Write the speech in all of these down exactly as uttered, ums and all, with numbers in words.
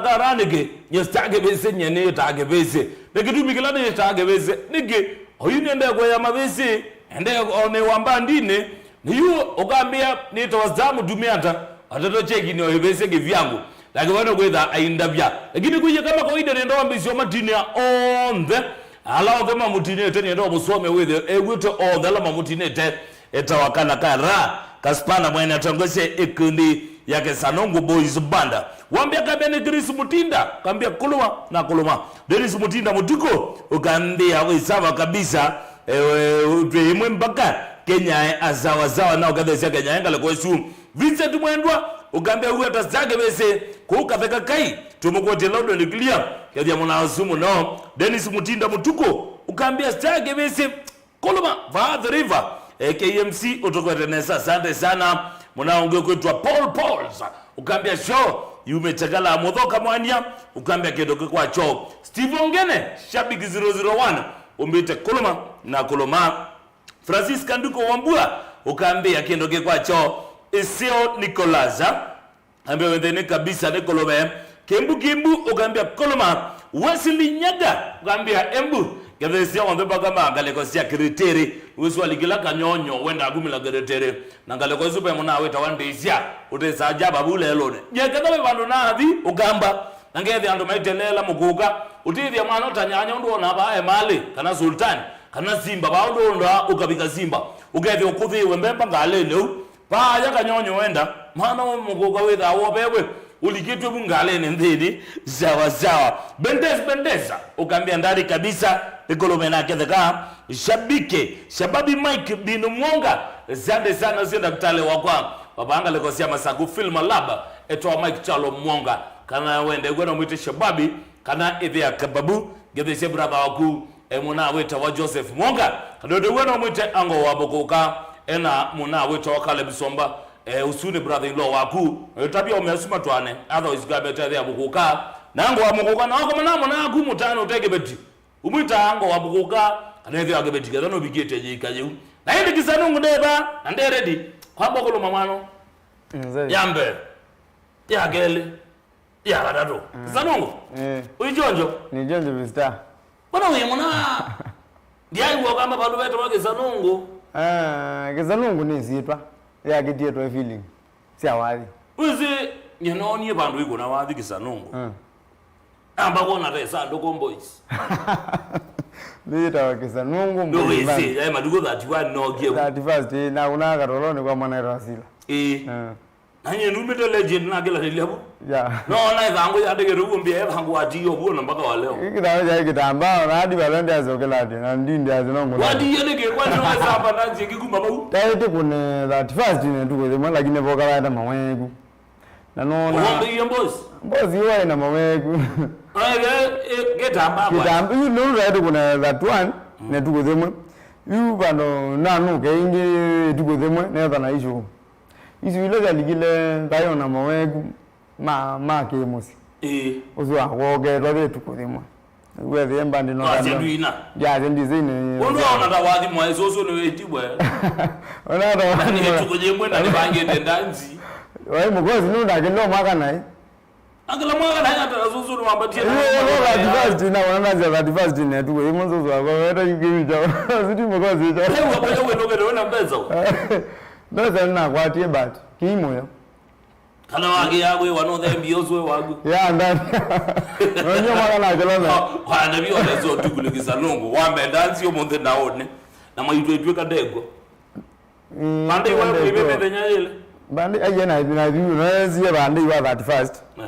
Kara nĩkĩ? Nye star kĩvĩsĩ, nye nĩ star kĩvĩsĩ. Nĩ kĩtumi kĩla nĩ star kĩvĩsĩ. Nĩkĩ? Oyu nĩendee kũea mavĩsĩ, ende one wa mbandinĩ. Nĩ yu ũkambĩa nĩtawa star mũtumĩa ata? Atatwa cheki nĩ oĩvĩsĩ kĩvyangu. Lakini wena kwĩtha aindavya. Lakini kwĩye kama kawaida nĩenda wambĩsyo matinĩa onthe. Ala onthe mamũtinĩte nĩenda ũmũsome wĩthe. Ewĩte onthe ala mamũtinĩte. Etawa kana ka Ra Kaspana mwene atongoesye ĩkundi ya Kĩsanũngũ Boys Band. Wambĩa kambĩa nĩ Chris Mutinda, kambĩa kũlũma na kũlũma. Dennis Mutinda Mũtuku, ũkambĩa wĩ sawa kabisa, ewe, twĩ ĩmwe mpaka Kenya, eh, sawa sawa, na ũkatheesya Kenya, eh, ngalĩko ĩsu. Vincent Mwendwa, ũkambĩa uwe ta star kĩvĩsĩ, kũu Katheka Kai, tũmũkwetye loud and clear, kethya mũna ũsu mũno. Dennis Mutinda Mũtuku, ũkambĩa star kĩvĩsĩ, Koloma, vaa the river, eh, K M C, ũtũkwete nesa, asante sana. Mũna ũngĩ ũkwĩtwa Paul Pauls, ũkambĩa show yumĩte kala mũthoka mwanya, ũkambĩa kĩndũ kĩkwacho. Steve Ongene, shabiki zero zero one, ũmbĩte Koloma na Koloma. Francis Kanduko Wambua, ũkambĩa kĩndũ kĩkwacho. Iseo Nicholas, ambĩa wĩthĩnĩ kabisa nĩ kũlũme. Kĩmbu Kĩmbu, ũkambĩa kũlũma. Wesley Nyaga, ũkambĩa Embu. Ngetheesya onthe mpaka ma ngalĩko sya Kĩrĩtĩrĩ. Wĩswali kĩla kanyonyo, wenda kumĩla Kĩrĩtĩrĩ. Na ngalĩko isu ve mũna wĩtawa Ndĩsya. Ũtĩsaa java vu lelũnĩ. Nyeketha ve vandũ nathi, ũkamba. Na ngethĩa andũ maiteleela mũkũka. Ũtĩthya mwana ũtanyanya ũndũ wona vaa emalĩ, kana sultani, kana simba, vaa ũndũ wondaa ũkavika simba. Ũkethĩa ũkũthĩĩwe mbemba ngalĩnĩ ũu. Vaya kanyonyo wenda, mwana wa mũkũka wĩthaa wovewe, ũlikĩtw'e vu ngalĩnĩ nthĩnĩ, sawa sawa. Bendez, Bendeza, ũkambĩa ndari kabisa, nĩkũlũme na ketheka, shabiki, shababi Mike Binu Mwonga, asante sana, sio daktari wakwa, wavanga leko sya Masaku Film Lab, etwa Mike Chalo Mwonga, kana wende kwenda mwite shababi, kana ĩthĩa kababu, ngethesye brother waku, e, mũna wĩtawa Joseph Mwonga, kana ũndũ wĩna mwĩte ango wa mũkũka, ena mũna wĩtawa Caleb Somba, e, ũsu nĩ brother in law waku, na ũtavya ũme asu matwane, otherwise ngambete thĩa mũkũka, na ango wa mũkũka, na wako mana mũna aku mũtano ũte kĩveti, ũmwĩta ango wa mũkũka, kana ĩthĩa kĩveti, ketha nũvikĩte yĩika yĩu. Na ĩndĩ Kĩsanũngũ ndeva, na nde ready, kwamba kũlũma mwano. Mzee. Ya mbee, ya kelĩ, ya katatũ. Mm. Kĩsanũngũ? Eh. Ũichonjo? Nĩ chonjo, mister. Mbona wĩ mũna? Ndiaigua kama vandũ vetawa Kĩsanũngũ. Ah, Kĩsanũngũ nĩ syĩtwa yakĩtie twe feeling sya wathi. Wĩsĩ, nyie noonie vandũ ikũna wathi Kĩsanũngũ. Mm. Amba kwona ve Sandũkũ Boys. Nĩyĩtawa Kĩsanũngũ. Nĩ Boys wĩsĩ, Band. Yaĩ matukũ thirty-one nookie vu. Thirty-first, ĩĩ, na una katolonĩ kwa mwana ĩtawa Sila. Ĩĩ. Mm. Na nyie numĩte legend na kĩla nĩlya vu. Ya. No ona ĩthangũ yandĩkĩtwe vuo mbia ĩthangũ watiie vuo na mpaka wa leo. Ĩ kĩthangũ kya kĩtambaa, na hadi valende azokela ati, na ndindi azi no ngona. Watiie nĩkĩ kwani no samba na nzie kĩkuma vau? Taĩtĩ kũne thirty-first nĩ tukũ thimwe, lakini voka vaenda maweku. Na no na. Ũvombeiye mbosi? Mbosi waĩ na maweku. Aye, kĩtambaa kwa. Kĩtambaa, yu nũndũ taĩtĩ kũne thirty-one, mm, nĩ tukũ thimwe. Yu vandũ nanũke ĩngĩ tukũ thimwe, netha na icio. Isu ila syalikile thayũ na maweku ma, ma kĩmũsyĩ. Ĩĩ. Ũsu wakwoketwa ve tukũ yĩmwe. Wethĩe mbandi no. Twasya ndwina. Ndiasya ndisĩ nĩ. Ũndũ ona ta wathi mwaĩ sũsũ nĩ wĩtibwe. Ona ta. Na nĩ tukũ yĩmwe na nĩvangĩte ndanzi. Waĩ mũkosi nũndakĩlwa mwaka naĩ. Angela mwaka naĩ ata sũsũ nĩ wambatie. Ĩĩ, no thirty-first na wana ndanzi ya thirty-first nĩ tukũ yĩmwe sũsũ wakwa weta yukĩmi chao. Siti mũkosi chao. Leo kwa leo ndio ndio na pesa. Mbesa nakwatie but kĩimoyo. Kana wagĩa kwĩwa nũthembie ũsũe waku. Ya, ndani. Nonye mwana na kĩlona. Wanabi onesa ũtukũ nĩ Kĩsanũngũ. Wambe ndanzi ũmũnthĩ na one. Na maitũ ĩtwĩka ndengwa. Mm, bandĩ wa ndengwa. Kwĩve mĩthenya yĩlĩ. Bandĩ, aiye na, na, na, na, bandĩ wa thirty-first. Eh.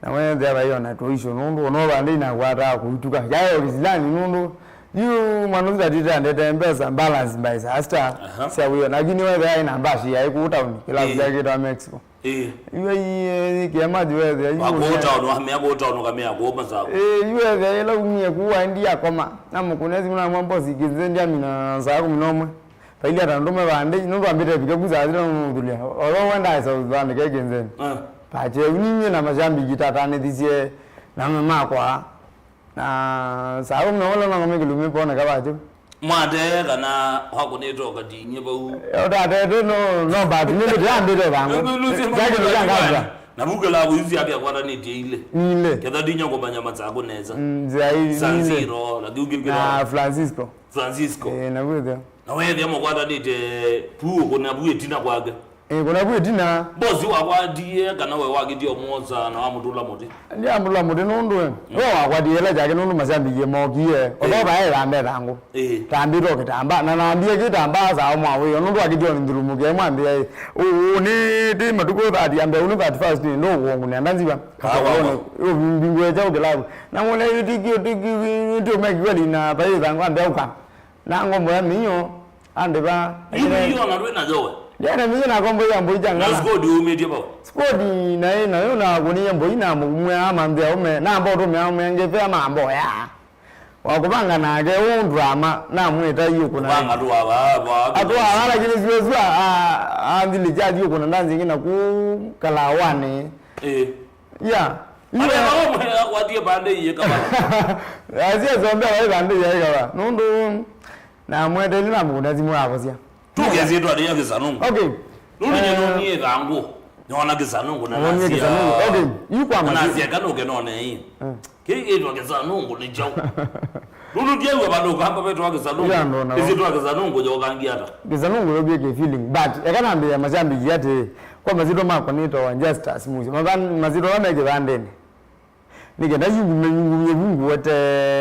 Na wethĩa vaiona tũicio nũndũ, no bandĩ na kwata kũituka. Yayo kĩsilani nũndũ. Yu mwana ũcio tatĩte andete mbesa, balance by star. Aha. Sya wĩona. Lakini wethĩa ĩna mbashi ya ĩkũũ tauni. Kĩla. Eh. Kĩla kĩtawa Mexico. Ĩĩ. Iwe iye kĩamathi wethĩa, iwe. Wakũũ taũnũ, wamea kũũ taũnũ, kamea kũũ Masaku. Ĩĩ, iwe wethĩa, ĩla umie kũũ waendie akoma. Na mũkũne simũ na mwambo sikĩnze ndiamina saa kũmi na ũmwe. Vailye ata ndũme vandĩ, nũndũ ambĩte vika kũ saa sita nũthũlya. Olo wenda esa vandĩ ke kĩnzeni. Ah. Pache, uninye na mashabiki tatanĩthisye na me makwa. Na saa kũmi na ũmwe nangome kĩlumi poneka vacho. Mwatee kana wakũnĩte ũkatinyie vau? Ũtatete no, no, but nĩ mĩtĩ yambĩte vangu. Nũndũ nũsĩ. Kyakĩlũ kya ngavula. Na vu kĩlavu isu syake akwatanĩtye ilĩ. Nĩ ilĩ. Ketha ndinya kũmanya Matsakũ nesa. Mm, nzĩa i-, nĩ ilĩ. San Siro, na kĩu kĩu kĩla- Na Francisco. Francisco. Eh, na wĩthĩa. Na wethĩa mũkwatanĩte pu ũkũna vu ĩtina kwake. Eh, kũna vu ĩtina. Bosi wakwatie kana we wakitie ũmwosa na wamũtũla mũtĩ? Ndiamũtũla mũtĩ nũndũ we. Mm. We wakwatie ĩla kyake nũndũ masambĩkie mokie. Eh. Otho vae ĩtambĩa ĩthangũ. Ĩĩ. Tambĩtwe kĩtambaa, na nambie kĩtambaa saa mwa wĩo, nũndũ akĩtio nĩ nthulumuke, mwambia, ĩ, ũũ nĩ, ti matukũ thirty, ambia, ũũ nĩ thirty-first, nĩ ndũkũngũnĩa ndanziva. Ah, wa, wa. Ũvingũe kyaũ kĩlavu. Na ngũne, ĩ, ti, ti, ti, ti ũmeki kweli, na vaĩ thangũ, ambia, ũka. Na ngombo ya mĩio, andĩva. Yu mĩio na ndwĩ nayo we? Ndiana mĩio na kombo ya mbũi janga. Na squad umĩtye vau? Squad naĩ nayo na kũnĩie mbũi na mũmwe amanthĩa ũme, na mbo tũmĩa ũme, ngĩpea mambo ya. Wa kũvanga nake, ũũ drama, namwĩta yu kũna. Kũvanga tu wa, wa, wa, atũ awa, lakini sio sio, a, a, anthili cha yu kũna ndanzi ngina ku Kalawani. Eh. Ya. Yu. Aya, wa, wa, watie pande iye kama. Asia zombe wa pande iye kama. Nũndũ, na mwete ni na mũkũna simu akosia. Tuke zitwa ya Kĩsanũngũ. Okay. Nũndũ nye, eh, nũnie thangũ. Nyona Kĩsanũngũ na wonie nasia. Kĩsanũngũ. Okay. Yu kwa na masi. Nasia kana ũkenone hii. Mm. Kĩĩ kĩtwa Kĩsanũngũ nĩ kyaũ? Nũndũ ndiew'a vandũ ũkamba vetwa Kĩsanũngũ. Ya, ndo na. Ĩsitwa Kĩsanũngũ yokangia ata? Kĩsanũngũ yobie kĩ feeling, but eka nambĩĩa mashabiki atĩ, kwa masitwa makwa nĩtawa Justus Musi. Mathan-, masitwa ala me kĩvandĩnĩ. Nĩ kenda yungumye, yungumye vungu wete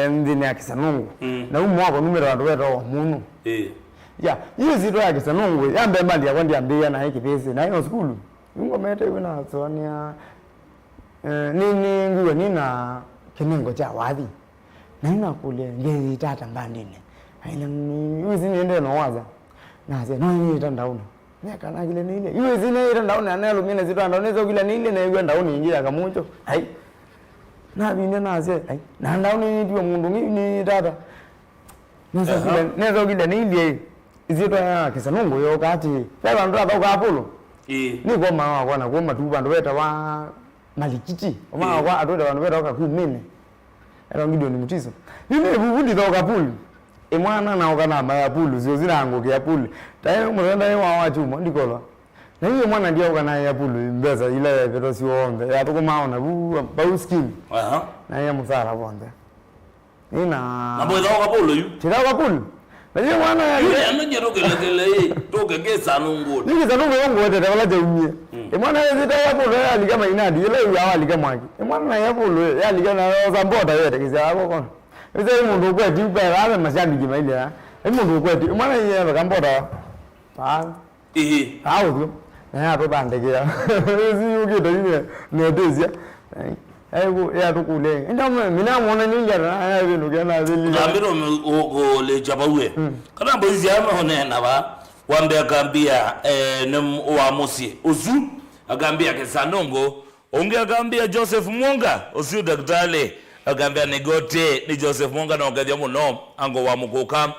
nthĩnĩ ya Kĩsanũngũ. Mm. Na umo wako numĩra vandũ vetawa mũno. Ĩĩ. Ya, yu ĩsitwa ya Kĩsanũngũ, ya mbee mbandi yakwa ndiambĩĩa naĩ kĩvĩsĩ, naĩ o sukulu. Yu ngomete wĩ na sonia, eh, nĩ, nĩ ngwĩw'a nĩ na kĩnengo kya wathi. Na yu nakũlya, ngethĩĩta ata mbandĩnĩ? Aina, yu ĩsĩ nĩendee no waza. Nasya, no nĩĩta ndaũna. Nĩakanakile nĩilye. Yu ĩsĩ nĩĩta ndaũna, na nĩalũmie na sitwa ndaũna, nĩsokile nĩilye, na ĩw'a ndaũna ĩngĩ ya kamũcho. Ai. Navinda nasya, ai. Na ndaũna nĩtiwe mũndũ ũngĩ, nĩĩta ata? Nĩsokile, aha, nĩsokile nĩilye. Ĩsyĩtwa ya Kĩsanũngũ yooka atĩĩ, ve vandũ tathaukaa pulu. Ĩĩ. Nĩkomaa wakwa nakw'o matu vandũ vetawa Malikiti. Ũmaa, ĩĩ, wakwa atwĩte vandũ vetawa Kakumĩnĩ. Etawa Gideon Mutiso. Yu nĩ vuvu ndithauka pulu. Ĩmwana naũka namaya pulu, sio sinangũkĩa pulu. Taĩ mũthenda ĩ wa wa kyumwa ndikolwa. Na yu ĩmwana ndyaũka naĩa pulu, mbesa ila yavetwa syonthe. Yatũkũmaa ona vu, vau scheme. Aha. Naĩa mũsara vonthe. Nina. Na mwĩthawa kapolo yu. Tĩthawa kapolo. Na yĩ mwana ya. Yu nĩ ano nyero kelekele ĩ, tũke Kĩsanũngũnĩ. Nĩ Kĩsanũngũ yongo wetete wala jaumie. Mm. Ĩ mwana ya zita ya polo ya lika mainadi, yela yu ya lika mwaki. Ĩ mwana ya polo ya lika na oza mbota yete kĩsa yako kona. Ĩse mũndũ ũkweti upe ave mashabiki maile ya. Ĩ mũndũ ũkweti. Ĩ mwana yeye kambota. Pa. Ĩĩ. Aũthyũ, na yatũthandĩkĩa. Ĩsi yũkĩte yu nĩ-, nĩtĩsya. Aiku, yatũkũlya. Ĩndĩ mina mwona nĩ njata, na yavĩndũkĩa na thĩlile. Ũtambĩte ũme-, ũ-, kũlĩkya vau e. Mm. Kana mboisi aya meũneena va, wambe akambĩa, eh, nĩ m-, wa mũsyĩ. Ũsu, akambĩa Kĩsanũngũ. Ũngĩ akambĩa Joseph Mwonga, ũsu ndakĩtalĩ. Akambĩa nĩ Gote, nĩ Joseph Mwonga na ũkethya mũno, ango wa mũkũka.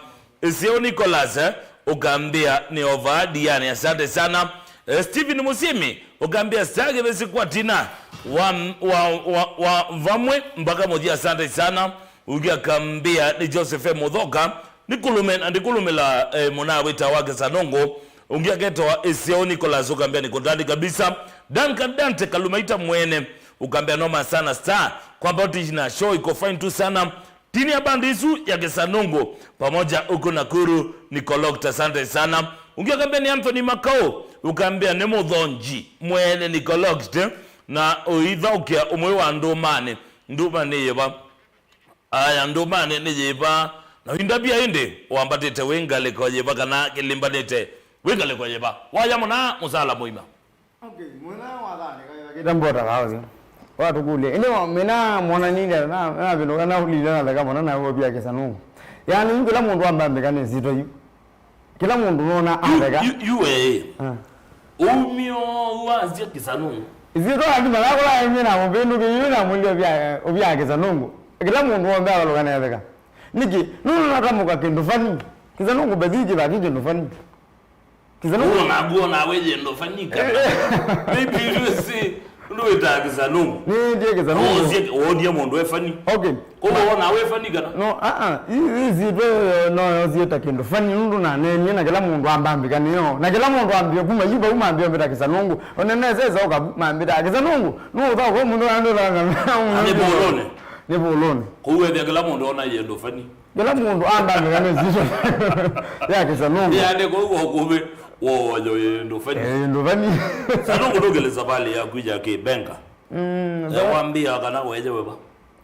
Iseo Nicholas, eh, ũkambĩa nĩ ova Diane, asante sana. Eh, Stephen Musimi, ũkambĩa star kĩvĩsĩ kwa Tina, wa, wa, wa, wa vamwe mpaka mũthya, asante sana. Ũngĩ akambĩa nĩ Joseph Muthoka, nĩkũlũme na ndĩkũlũmĩla, eh, mũnawĩta wa Kĩsanũngũ. Ũngĩ aketawa Iseo Nicholas, ũkambĩa nĩ kũndani kabisa. Duncan Dante Kalumaita mwene, ũkambĩa noma sana star. Kwa about na show iko fine tu sana. Tini ya bandi isu ya Kĩsanũngũ pamoja huko Nakuru ni Kolokta, asante sana. Ũngĩ ũkambĩa nĩ Anthony Makau, ũkambĩa nĩ mũthonji mwene ni Kolokta, na ũithaũkĩa ũmwe wa ndũmanĩ. Ndũma nĩ yĩva? Aya, ndũmanĩ nĩ yĩva? Na wĩndavya ĩndĩ wambatĩte wĩ ngalĩko yĩva kana kĩlimbanĩte wĩ ngalĩko yĩva? Waya mũna mũsala mũima. Okay, mwena wa thani, kaĩ wakĩte mbota kaozi. Watũkũlya. Ĩndĩ wa-, mina mwana nile, na, na vindu kana ulile na theka mwana na wopia Kĩsanũngũ. Yaani, yu kila mũndũ ambambika nĩ zito yu. Kila mũndũ nona atheka. Yu, yu, yu we. Ah. Umio wasya Kĩsanũngũ. Zito andi malakula ĩmwe na mũvindu kĩyu na mwili obia, obia Kĩsanũngũ. Kila mũndũ wothe avalũka na theka. Niki, nũnatamuka kĩndũ fani. Kĩsanũngũ bethi kĩthaki kĩndũ fani. Kĩsanũngũ. Ũũ naguo nawe yendo fanyika. Maybe you see. Nũndũ wĩtaa Kĩsalũngũ. Nĩtie Kĩsalũngũ. Wosie, wonie mũndũ e funny. Okay. Kwoou wona wĩ funny kana? No, ah, ah. Ii, ii syĩtwa ĩyo no yosie ta kĩndũ funny, nũndũ naneenie na kĩla mũndũ ambambĩka nĩyo. Na kĩla mũndũ ambĩe kuma yu vau mambĩe mbĩta Kĩsalũngũ. One nesesa ũka mambĩta Kĩsalũngũ. Nũũtha kwa mũndũ andũ thanga. Na nĩ vũlũnĩ. Nĩ vũlũnĩ. Kwoou wethĩa kĩla mũndũ ona yĩndũ funny. Kĩla mũndũ ambambĩka nĩ syĩtwa ya Kĩsalũngũ. Yaani kwoou ũkũvĩ woyo yĩndũ funny. Eh, yĩndũ funny. Salũngũ ndũkĩle savalĩ yaku ya kĩbenga. Mm, eh, wambĩa kana weje weva?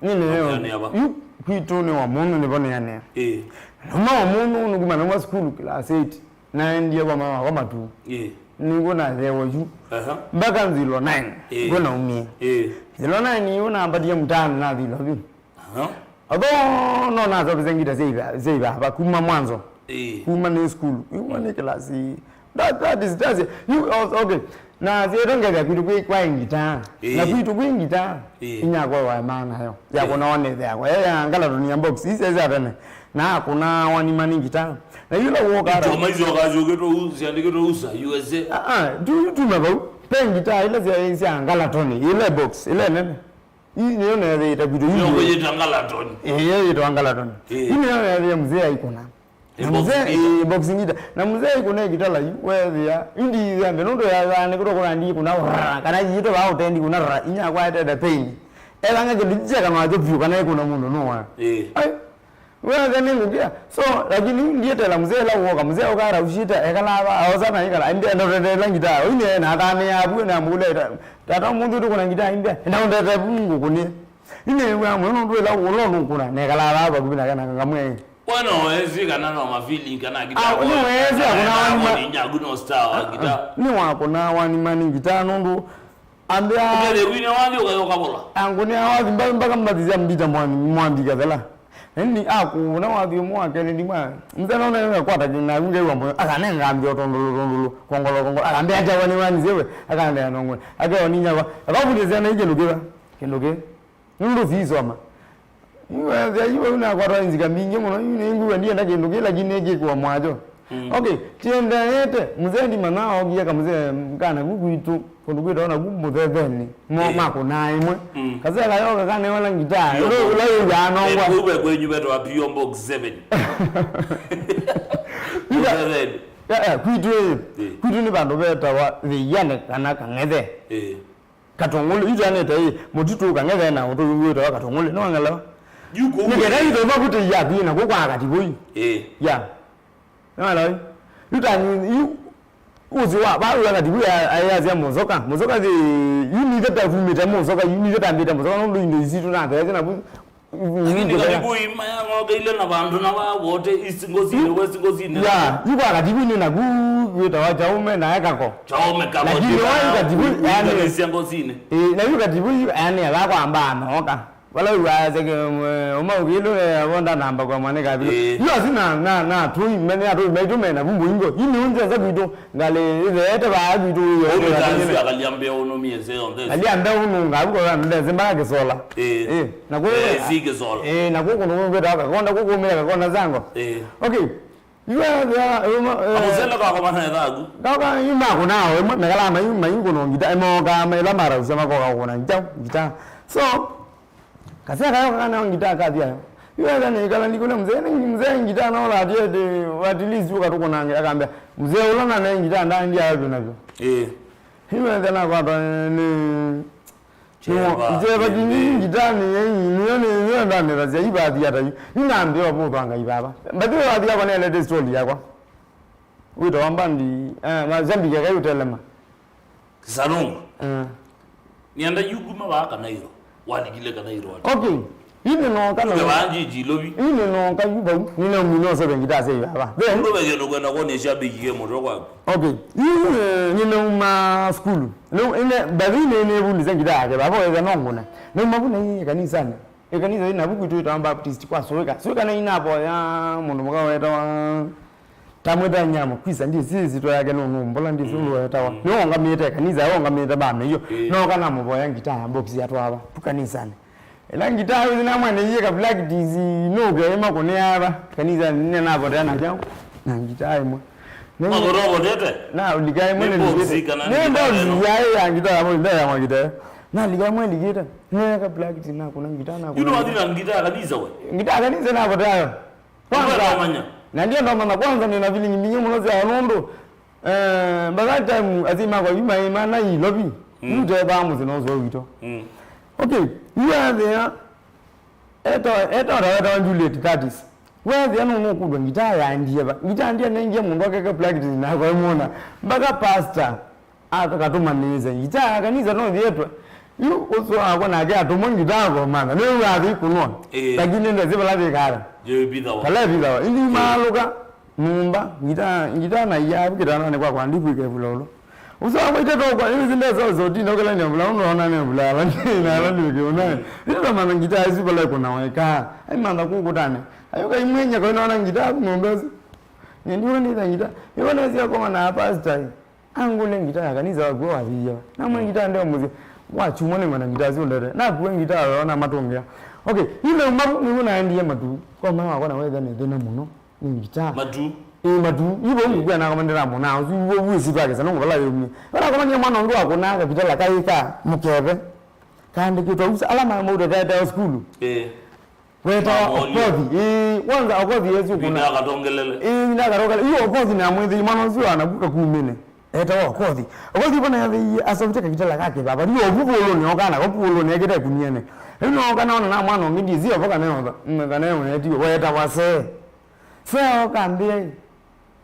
Nĩneo. Ũneanĩa va? Yu, kwitũ nĩ wa mũndũ nĩvo nĩanĩa. Ĩĩ. Nauma wa mũndũ nĩkuma nauma sukulu class eight. Naendie kwa mama wakwa matu. Ĩĩ. Nĩw'o nathewa yu. Aha. Mpaka nzilo nine. Ĩĩ. Nĩw'o naumie. Ĩĩ. Nzilo nine yu nambatie mtaani nathilwa vyu. Aha. Although no nasovise ngita sya iva-, sya ivava kuma mwanzo. Ĩĩ. Kuma nĩ sukulu. Kuma nĩ class. That, that is, that's it. You, oh, okay. Na syetongethya kwitũ kwĩ kwa ngita. Ĩĩ. Na kwitũ kwĩ ngita. Ĩĩ. Inyakwa wa maana yo. Ya ĩĩ. Kuna one yakwa. Ya, ya ngalatoni ya box. Isi isi atene. Na kuna wani mani ngita. Na yula woka. Choma icio kazi uketwa u-, siandiketwa usa, U S A. Ah, ah, tu, tu na vau. Pe ngita ila sia, sia ngalatoni. Ile box, ile nene. Ii nĩyo neethĩĩte kwitũ yu. Nĩyo kũyĩta ngalatoni. Ĩĩ, yĩtwa ngalatoni. Ĩĩ. Ii nĩyo neethĩie mzee aikũna. Na mzee, ĩĩ, boxing guitar. Na mzee aikũna ĩkitala yu, weethĩa, yu ndiithĩa mbee, nũndũ yaanĩkĩtwe kũna ndiikũna, rrrr, kana yĩtwe vaa ũtendi kũna, rrrr, inyakwa etete pain. Ethanga kĩndũ kyekanwa kyo vyũ, kana ĩkũna mũndũ nũwa. Ĩĩ. Ai. Wethe nĩ ngũkĩa. So, lakini ndietela mzee la uoka. Mzee ũkara ushita, ekala ava, aosa na ikala. Ende, ende, ende, la ngita. Ine, na thane ya bu, na mule, ta, tata mũndũ tu kuna ngita, ende, ende, ende, ende, bu ngũkũnĩ. Ine, wa mwe, nũndũ ĩla ũlo nũkũna, na ekala ava, vakuvi na kana, ngamwe. Wena wezi kana no mafeeling kana ngita. Ah, nĩ wezi, akũna wani ma- Nyagu no star wa ngita. Nĩ wakũna wani mani ngita, nũndũ Ambĩa. Ũkethĩa wine wathi ũkayoka vola. Angũnĩa wathi mba-, mpaka mbathi sya mbita mwani, mwambi kathela. Nini akũna wathi ũmwe wa kelĩ ndimwa. Mzee none ngakwata kĩna ngaiwa moyo. Akanenga ambĩa tondolo tondolo. Kongolo kongolo. Akambĩa acha wani wani zewe. Akandea nongwe. Akewa ninya kwa. Akabundi zana ije ndukiwa. Kinduki. Nundu zisoma. Iwethĩa yu vau nakwatwa nzika mbingĩ mũno, yu nĩngwĩw'a ndienda kĩndũ kĩ, lakini nĩkĩkũa mwajo. Mm. Okay, tiendeete, mzee ndimanya ookie kamzee kana ku kwitũ, kũndũ kwĩtawa naku Mũthetheni, mo, eh, makũnaa ĩmwe. Mm. Kasee kayoka kanewa na ngitaa, ĩla, ĩla yĩw'aa nongwa. Eh, kũu ve kwenyu vetwa P O Box seven. Mũthetheni. Eh, eh, kwitũ ĩ, eh, kwitũ nĩ vandũ vetawa Thĩiane kana Kang'ethe. Eh. Katongole, yu twanete ĩ, mũtitũ Kang'ethe na ũtũi wĩtawa Katongole, nĩ wang'elewa? Yu kũu. Nĩ kenda ĩ. Yu tũma kũtĩ ya kwĩ na kũkwa Katibũi. Ĩ. Ya. Nĩ wang'elewa? Yu tani, yu, ũzi wa, ba yu Katibũi ayasya Mũsoka. Mũsoka thĩ, yu nithe tavumĩte Mũsoka, yu nithe tambĩte Mũsoka, nũndũ indo isu tũnatheete na bu-, Lakini Katibũi mayang'okeile na vandũ na va vote, east ngosinĩ, west ngosinĩ. Ya, yu kwa Katibũi nĩ naku wĩtawa Chaume na Ekako. Chaume Kako. Lakini wa yu Katibũi, yani, sia ngosinĩ. Eh, na yu Katibũi, yani, ala kwamba anoka. Wala yu wa seke, eh, uma ukilu, eh, vonda namba kwa mwane kabili. Eh. Yu asi na, na, na tui, mene atui, maitu mena vumbu ingo. Yu ni unje za kwitũ. Ngalĩ ĩtheete vaa kwitũ wĩyo. Ũmĩtanzia akalia mbeo ũnũmie se yonthe. Alia mbeo ũnũnga, avu kwa ndese mbaka kĩsola. Ĩĩ. Ĩĩ, na kwĩ, ĩĩ, si kĩsola. Ĩĩ, na kwĩ kũndũ kwĩtawa Kakonda, kũkũmĩra Kakonda zango. Ĩĩ. Okay. Yu ethĩa, ĩĩ, ma-, eh, kamũsele kako mana ethaku. Kaka, yu makũnaa ĩmwe, mekala mayu, mayu kũno ngita, ĩmoka, maila marausa makoka kũna ngita, ngita. So, Kasea kayo kakana ngitaa kathi ayo. Yu ethĩa nĩkala ndikũlya mzee, nĩ mzee ngitaa no that yet, at least ũkatũkũnange, akambĩa, mzee ũla nane ngitaa ndandi ayo vyo navyo. Ĩĩ. Yu ethĩa nakwatwa nĩ, nĩ, Cheva, nzeva kinyi ngitaa nĩ, nĩyo, nĩyo ndanethasya, ivathi ata yu. Yu nambĩwa vũthanga ivava. Mbathi wathi yakwa nĩelete story yakwa. Wĩtawa mbandi, eh, mashabiki akai ũtelema. Kisanungu. Eh. Nienda yu kuma vaa Kanairo. Walikile Kanairo ati. Okay. Ine no kana. Tuke vaa njiji lovi. Ine no ka yu vau. Nina mino sebe ngita sei vava. Then. Ndo vege ndo kwenda kuona shabiki ke moto kwaku. Okay. Yu, eh, ninauma school. No, ine bathi ne ne vundi za ngita yake. Baba wega no ngona. No mavuna hii kanisani. Ĩkanisa yĩ navu kwitũ yĩtawa Baptist kwa Suĩka. Suĩka nĩ inavoya mũndũ mũka wetawa Tamwĩta Nyama, kwisa ndiĩsĩ ĩsyĩtwa yake nũnũmbũla, ndiĩsĩ ũndũ wetawa. Mm. Nĩwongamĩte ĩkanisa, wongamĩte bame iyo. Ĩĩ. Noka namũvoya ngitaa ya box yatwawa tu kanisanĩ. Ĩla ngitaa ĩyo namwanĩie ka practice, nũke ĩma kũnĩava kanisanĩ, nĩnavotea na kyaũ na ngitaa ĩmwe. Nĩ- Makũrovotete? Na ulika ĩmwe nĩ box nĩndĩkĩte. Kana nĩ ngitaa box ĩno? Yaĩ ya ngitaa ya box, ndio ya mwakite. Nalika mwelikĩte, neka practice nakũna ngitaa, nakũna. Yu nĩwathi na ngitaa kanisa we? Ngitaa kanisa navotayo. Kwanza, ndomanya. Na ndio ndomanya, kwanza nina feeling mbingĩ mũno sya nũndũ, eh, by that time, asyai makwa yu maĩ mana ilovi. Mm. Yu tethĩawa mũsyĩ na ũsoo witũ. Mm. Okay, yu athĩa, Etawa, etawa, etawa Juliet, that is. Weethĩa nũnũkũlw'a ngitaa yaendie va? Ngitaa ndyanengie mũndũ akeke practice nakwa emwona. Mpaka pastor akakatũmanĩĩsya ngitaa kanisa no thietwe. Yu ũsũ wakwa nake atũmwa ngitaa akomantha. Nĩw'aa athi kũnwa. Ĩĩ. Lakini ndesĩ vala vikara. Ĩĩ, vithawa. Vala vithawa. Ĩndĩ ĩĩ. Imaalũka nyũmba, ngitaa, ngitaa na iyavu kĩtandanĩ kwakwa ndikwĩka ĩvulolo. Ũsũ wakwa itatokwa, ĩĩ, ĩsi ndesa ũsĩ ũtinda ũkĩlany'a vula ũndũ ona nĩ vula ala nĩ na ala nĩ ũkĩũnae. Ĩĩ, ndamantha ngitaa ĩsu vala ĩkũnawa ĩkaa. Aimantha kũkũtane. Ayũka imwĩnyeka ũnaona ngitaa ku nyũmba ĩsu. Nyendiwe nĩtha ngitaa. Ĩvo nĩsya koma na pastor. Angũle ngitaa ya kanisa wakuo wathĩie. Namwe ngitaa ndeo mũsyĩ. Wachumwa nĩ mana ngitaa ĩsu ndete. Nakuwe ngitaa yo na matũngĩa. Okay, ĩndĩ mavu nĩguo naendie matu. Kwa mwana wakwa na wetha nĩ thĩna mũno. Nĩ ngitaa. Matu. Ĩĩ, matu. Yu vau ngũkwĩa nakoma ndĩramũnaa ũsu, yu vau wĩsĩ twakesa nũngũ vala yũmie. Vala komanie mwana ũngĩ wakũnaa kavitala kaĩ ka mũkeve. Kaandĩkĩtwe ũsa ala ma- maũtetete o sukulu. Ĩĩ. Wetawa Okothi. Ĩĩ, kwanza Okothi esi ũkũna. Vinda akatongelele. Ĩĩ, vinda akatongelele. Yu Okothi namwĩthĩi mwana ũsu anakuka kumĩne. Etawa Okothi. Okothi vana yathĩie asovite kavitala kake vava. Yu ovu vulũnĩ okana, ovu vulũnĩ ekĩte kuniene. Rĩu noka naona na mwana ũngĩ ndisi ovo kana yotha. Kana yotha etiwe. Wetawa see. Seo kambĩa ĩ,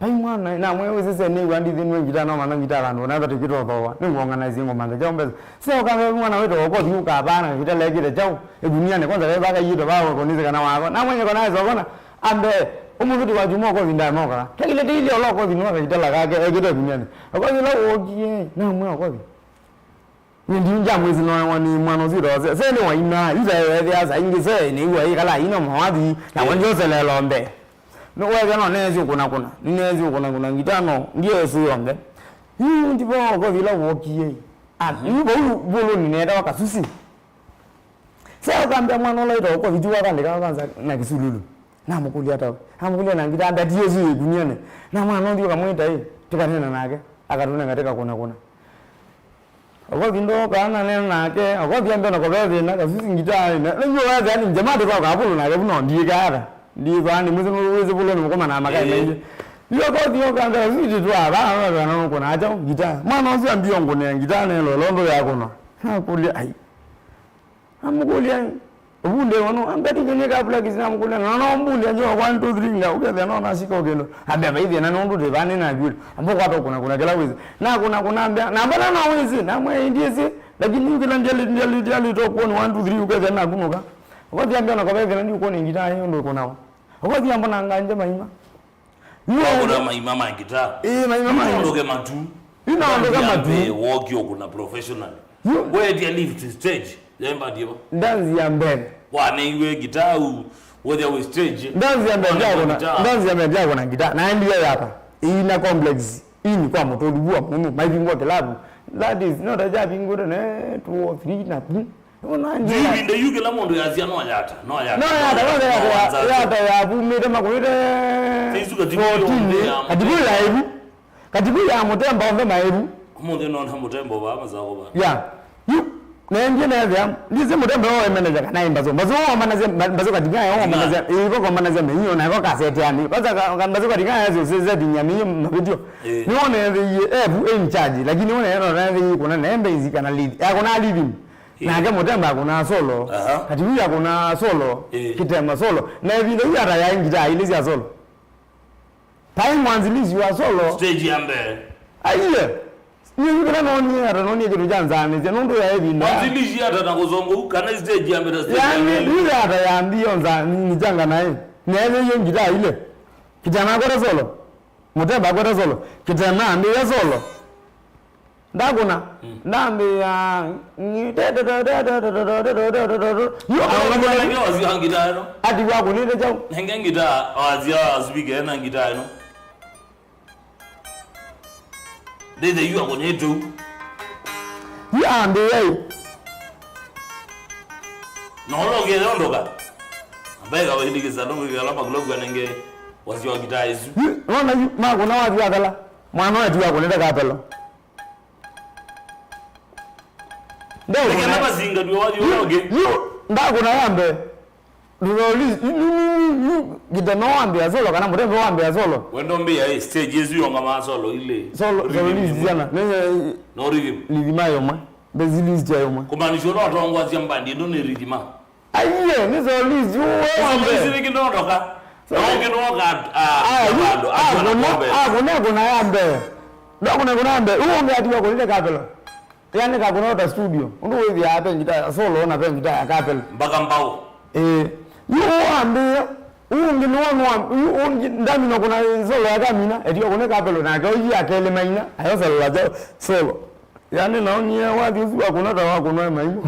vai mwana, namwĩa wĩsĩ se nĩw'a ndithĩnw'e ngita, no mana ngita vandũ na vata kĩtothowa, nĩngũonganaisye ngũmantha kyaũ mbesa. Seo kambĩa vai mwana wĩtawa Okothi ũkavaa na kavitala ekĩte kyaũ ĩkunianĩ, kwanza veva kaiĩtwe vaa ũkonĩsĩ kana wako. Namwĩa nyeko naĩ sovona, ambe, ũmũthĩ ti wa kyumwa Okothi ndamoka. Kekile tĩilye ola Okothi nĩwa kavitala kake ekĩte ĩkunianĩ. Okothi ũla wookie, namwĩa Okothi. Nĩ ndiu njamwĩsĩ noewa nĩ mwana ũsu wĩtawa Se. Se nĩ waina, yu se weethĩa saa ingĩ Se nĩw'a ĩkala aina mawathi, na we ndioselela mbee. Nĩ weethĩa no neesĩ ũkũnakũna, nĩneesĩ ũkũnakũna ngita no, ndyeesĩ yonthe. Yu ndivo Okothi ĩla wookie. Ah, yu vau vulũnĩ neetawa Kasusi. Se ũkambĩa mwana ũla wĩtawa Okothi ti wakandĩka kwanza na Kĩsululu. Namũkũlya ata we? Amũkũlya na ngita, ndati ĩsu yĩ ĩkunianĩ. Na mwana ũthi ũkamwĩta ĩ, tũkaneena nake, akatũnenga tũkakũnakũna. Okothi ndooka naneena nake, Okothi ambĩa na kũve thĩna, Kasusi ngitaa ĩ. Na nĩw'o wethĩa nĩ njema ndĩthokaa vũlũ nake vu no ndiĩkaa ata. Ndiĩkaa nĩ mwĩsĩ nũndũ wĩsĩ vũlũ nĩ mũkoma na makai maingĩ. Yu Okothi oka ambĩa Kasusi tĩtwaa vaa, vaa, vaa, nũkũnaa kyaũ ngitaa. Mwana ũsu ambia ũngũnĩa ngitaa nelwe ũla ũndũ yakũnwa. Nakũlya, ai. Amũkũlya, ũvundĩ wano, ambeti kĩnĩ ka practice namũkũlya, na no mbũlya njo one two three nga, ũkethĩa no nasika ũkĩndũ. Ambĩa vai thĩna nũndũ ndĩ vaa nĩnakwĩte. Amba kwata ũkũna kũna kĩla wĩsĩ. Nakũna kũna ambĩa, na mbona no wĩsĩ, namwĩa ndiĩsĩ, lakini yu kĩla ndiali, ndiali, ndiali to kuona one two three ũkethĩa nakunũka. Ũkothi ambĩa na kove thĩna ndiũkuona ngita ĩ ũndũ ĩkũnawa. Ũkothi ambona nganja maima. Wakũna maima ma ngitaa. Ĩĩ, maima ma ngitaa. Yu nondoke matu. Yu nondoke matu. Woki ũkũna professional. Yu. Weetia lift stage. Yaimba ndiva. Ndanzi ya mbele. Waneiwe ngitaa u wethĩa wĩ stage. Ndanzi ya mbele ndiakũna. Ndanzi ya mbele ndiakũna ngitaa. Na ndio yapa. Ina complex. Ii nĩ kwa mũtũlu vua mũno. Maivingwa kilabu. That is not a job ingũte ne two or three na two. Ĩvinda yu kĩla mũndũ yasya no yata, no yata. No yata, kwanza yata ya, yata yavumĩte makũnĩte fourteen. Katikũ ya ĩvu. Katikũ ya mũtemba onthe maĩvu. Ũmũnthĩ nona mũtemba vaa masako vaa. Ya. Yu, naendie neethĩa, ndisĩ mũtemba ũũ emeneza kana ĩ mbaso. Mbaso ũũ omanasya, mbaso katikũ ya ũũ omanasya, ĩvo komanasya mĩio, na ĩvo kaseteani. Kwanza ka, ka mbaso katikũ ya syo setting ya mĩio mavĩtyo. Nĩwona ethĩie, evu, ĩ in charge, lakini wona ethĩie kuna na embe izi kana lead. Ya kuna leading. Nake mũtemba akũnaa solo. Aha. Katiku akũnaa solo. Ĩĩ. Kĩtema solo. Na ĩvinda yu ata yaĩ ngitaa ilĩ sya solo. Paĩ mwanzilishi wa solo. Stage ya mbele. Aiye. Nĩ yu kĩla nonie ata nonie kĩndũ kya nzaanĩsya nũndũ ya ĩvinda. Mwanzilishi ata na kũsongo kana stage ya mbele, stage ya mbele. Yaani yu ata yambio nzaanĩsya nganaĩ. Neethĩie ngitaa ilĩ. Kĩtema akwete solo. Mũtemba akwete solo. Kĩtema ambĩĩa solo. Ndakũna, ndambĩĩa, yu aũngamĩte. Nenge wasio ngitaa ĩno. Ati wakũnĩte kyaũ? Nenge ngitaa, wasio asubike na ngitaa ĩno. Ndĩthe yu akũnĩte ũu. Yu ambĩĩa ĩ. Na ũla ũkĩyondoka. Ambaye kawaindikisa ndũngĩkĩala makulovu anenge wasio ngitaa ĩsu. Yu, nona yu, makũna wathi wakala. Mwana wetu wakũnĩte kapelo. Ndakũna. Nĩkenda mazingatw'e wathi ũla ũngĩ. Yu, ndakũna ya mbee. Ndũtholi, yu, yu, yu, yu, ngita no wambĩa solo kana mũtembo wambĩa solo. Wendo mbĩa, eh, stage ĩsu yongamaa solo ilĩ. Solo, solo rhythm list imwe. Syana. Nĩ, no rhythm. Rhythm yomwe. Bezi list yomwe. Kumaanisha no tongoasya mbandi ĩno nĩ rhythm. Aiye, nĩ solo list, yu we wambĩa. Solo list nĩ kĩnondoka. Na ũngĩ nĩwoka, ah, aya, yu, andũ, andũ akũna, makombe. Akũna, akũna ya mbee. Ndakũna, akũna ya mbee. Yu ũngĩ atiwa kũlile kapelo. Yaani kakũna ota studio. Ũndũ wĩthĩaa pe ngita ya solo na pe ngita ya kapelo. Mpaka mbao. Ĩĩ. Yu ũambĩĩa. Yu ũngĩ nĩwona, yu ũngĩ ndamina kũna solo ya kamina. Etiwa kũna kapelo nake ũthi akelĩ maina. Ayo solo la solo. Yaani naonie wathi ũsu wakũna ta wakũna maimũ.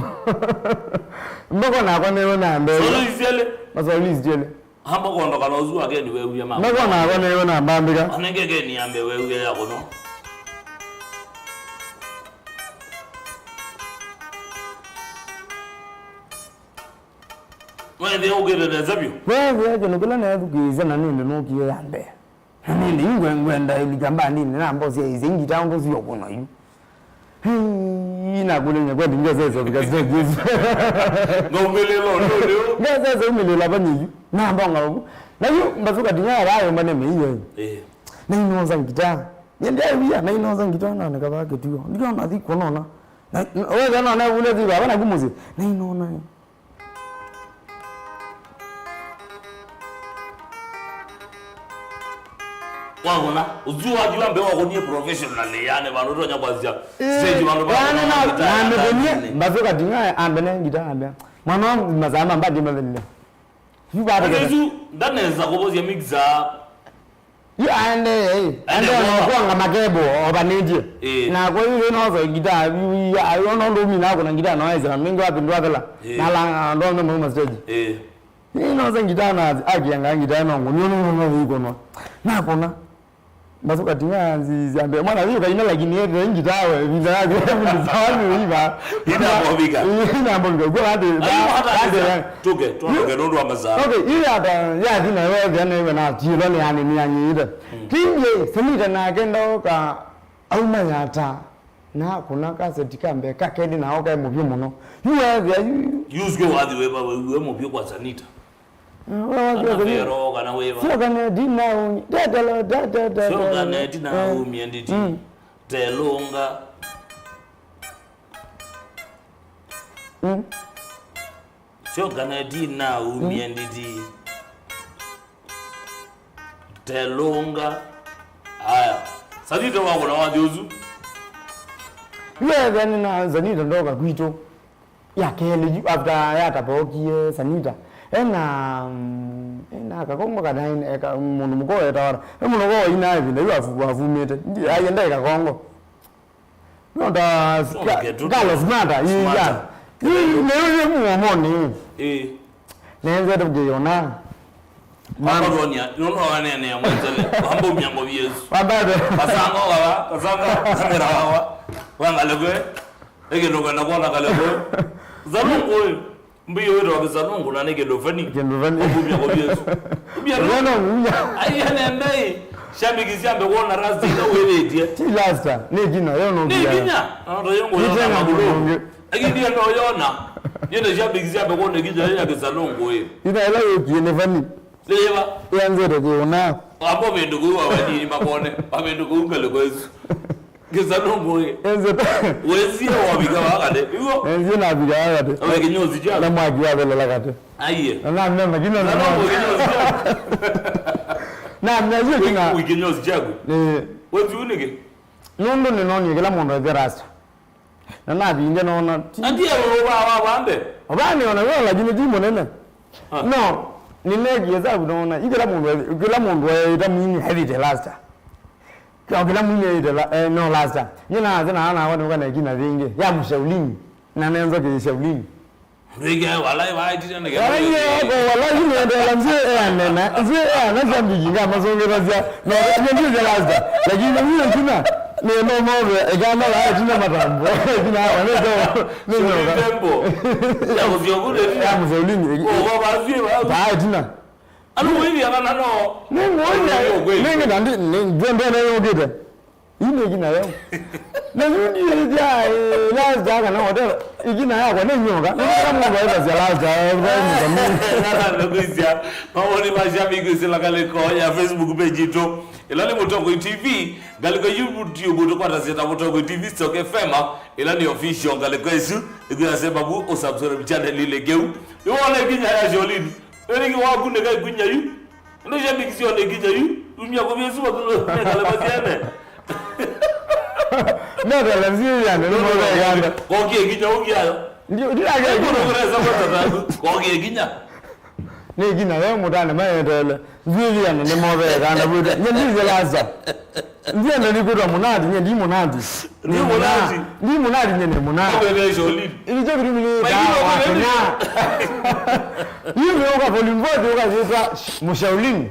Mbako nakwa nĩwe na mbee. Solo isyelĩ. Masolo isyelĩ. Amba kwondoka na ũsu wa Keni weew'e ma. Nĩkwa nakwa nĩwe nambambĩka. Anenge Keni ambe weew'e ya kũno. Wethĩa ũkĩte nesa vyũ. Wethĩa kĩndũ kĩla neethukĩĩsya na nĩndĩ nũkie ya mbee. Na nĩndĩ yu ngwe-, ngwenda ĩlika mbandinĩ na mbosya ĩsĩ ngita ũndũ sio kũno yu. Hii, nakũlya nyekweli ngesese ũvika stage ĩsu. Ngaumĩlĩla ũndũ ũlĩu. Ngesese umĩlĩla vanyĩyu. Nambonga ũvu. Na yu mbasuka tinya yayũmba nĩ mĩio. Eh. Na inoza ngita. Nyendea wia, na inoza ngita na nikava kĩtuo. Ndiona thi kuonona. Na wega no ne vule thi baba na kumuzi. Na inona. Wakũna, ũsu wathi wa mbee wakũnie professionally, yani, vandũ ũtonya kwasya, eh, stage vandũ yani, na, na mĩthũnie, mbasuka ting'a, ambe ne ngita, ambe. Mwana wangu, masaa ma mbandi mathelile. Yu bado. Ĩsu, ndanesa kũvosya mixer. Yu aendee, eh. Aende aende kwa. Kwanga makebo, ovanĩtye. Eh. Na kwa hiyo, ĩno so ngita, yu, yu, yu, ona ũndũ ũmina kũna ngita, na waisema, mingi wapi ndwavela. Eh. Na la, ndo ndo mwa stage. Eh. Nĩ nose ngita na akianga ngita no ngũ nĩ no no iko no. Na kona. Mbasuka tinya nzi ziambe mwana hiyo kaina lakini yeye ngita we vinda yake ni sawa ni iba. Ina mbovika. Ina mbovika kwa hadi. Hadi tuke tuke ndo wa mazao. Okay, ile hata ya dina wewe yani wewe na tilo ni yani ni yani ile. Kinje semita na kenda ka auma yata. Na kũna kaseti ka mbee, ka kelĩ nao kaĩ mũvyũ mũno. Yu weethĩa yu, yu. Yu sio wathi wĩva wĩw'e mũvyũ kwa Sanita. Kana Vero, kana wĩva. Sio kaneti na umi. Tetelo, te, te, te, sio kaneti na umi enditi. Mm. Telũnga. Mm. Syoka na ĩtina umie nditi. Telũnga. Aya. Sanita wakũna wathi ũsu. Yu ethĩa nĩ na Sanita ndoka kwitũ. Ya kelĩ yu, after yatapokie Sanita. Ena, mm, ena kakongo kana ena, eka, mũndũ mũko wetawa. E mũndũ ko ina ĩvinda yu afu-, afumĩte. Ndi, aienda kakongo. No, ta, Songe tu, Carlos Mata, ĩ, Mata. Ya. Ĩ, nĩ, nĩ muomonĩ. Ĩ. Nenzete ngĩyona. Mama. Wakaronia, no, no, wanene ya mwenzele. Wambo myango vyesu. Wabebe. Kasanga wawa, kasanga, kamera wawa. Wangale kwe. Eke ndo kwenda kuona kale kwe. Zanungu, ĩ. Mbio wĩtawa kĩsanungu na nĩ kĩndũ funny. Kĩndũ funny. Ũkumya kwa Yesu. Kumya no. Ũyona ũkumya. Ai, ene ndai. Shabiki siambe kuona rasta ila wĩvĩtie. Ti rasta, nĩ kinya, yo no. Nĩ kinya. Kinya. Na ndo yongo yona magulu. Lakini ndio ndo yona. Yende shabiki siambe kuona kinya ya kĩsanungu ĩ. Ina ila yokie nĩ funny. Leva. Yanzete kuona. Wambo vindu kuwa wadini makone. Wavindu kuunga likoesu. Kĩsanungu ĩ. Enze ta. Wesie wavika wakate. Iguo. Enzie navika wakate. Awe kinyozi chako. Na mwaki wavelela kate. Aiye. Na namna makina na. Kĩsanungu kinyozi chako. Na mna hiyo kina. Wiki kinyozi chako. Eh. Wewe unike. Nũndũ nĩnonie kĩla mũndũ ethĩa rasta. Na navinge nona. Ati ya wa wa wambe. Obani ona wewe lakini ti mũnene. Ah. No, ninegie hesabu nona. Ikila mũndũ, kĩla mũndũ ethĩa mwini heavy rasta. Kwa kĩla mwini ĩte la, eh, no last time. Nye na ase na ana wani kana kina vingi. Ya mshaulini. Na nenzo ke shaulini. Ndwike walai waitire na. Walai ye ko walai ni ndo la nje eh nena. Nje eh na jambi kinga mazongera zia. No, ndio ndio last time. Lakini mimi kina ni no mo e kana la tina matambo. Kina wa ne do. Ni no. Tempo. Ya kuziogule. Ya mshaulini. Kwa kwa bazi wa. Ba tina. Anu wĩthĩana na no. Nĩngũũlya, nĩngĩ na ndi, nĩ, ndwendene yũkĩte. Yu nĩ ĩkina yeũ. Na yu ndiĩthya, eh, last year kana whatever. Ĩkina yakwa nĩ nyoka. Nĩ kama mũndũ aĩthasya last year, eh, mũtami. Nana ndokwĩsya, mawoni ma shabiki kwĩsĩla ngalĩko ya Facebook page itũ. Ĩla nĩ Mũtongoi T V, ngalĩko YouTube tũkwatasya ta Mũtongoi T V Stock F M, ĩla nĩ official ngalĩko ĩsu, ĩkwĩasya babu ũsubscribe channel ile kĩu. Nĩwona ĩkinya ya Jolene. Ĩrĩki waku nĩ kaikwinya yu. Nĩ shabiki syo nĩ ĩkinya yu. Umya kũvĩsu wakũlũ nĩ kalema syene. Nethela nziĩ yane, nĩ mothe yanda. Kokie ĩkinya ũkiayo. Ndio, ndio, ndio. Kokie ĩkinya. Nĩ ĩkinya we mũtane maetele. Nziviana nĩ mothe kana bwĩta. Nye ndize laza. Ndienda nĩ kwĩtwa mũnati, nye ndi mũnati. Ndi mũnati. Ndi mũnati, nye nĩ mũnati. Okwete Jolene. Ili kyo kĩtumi nĩ Maigilo kwa kũnene. Kenya. Hivi uka volume four, uka zitwa Mushaulini.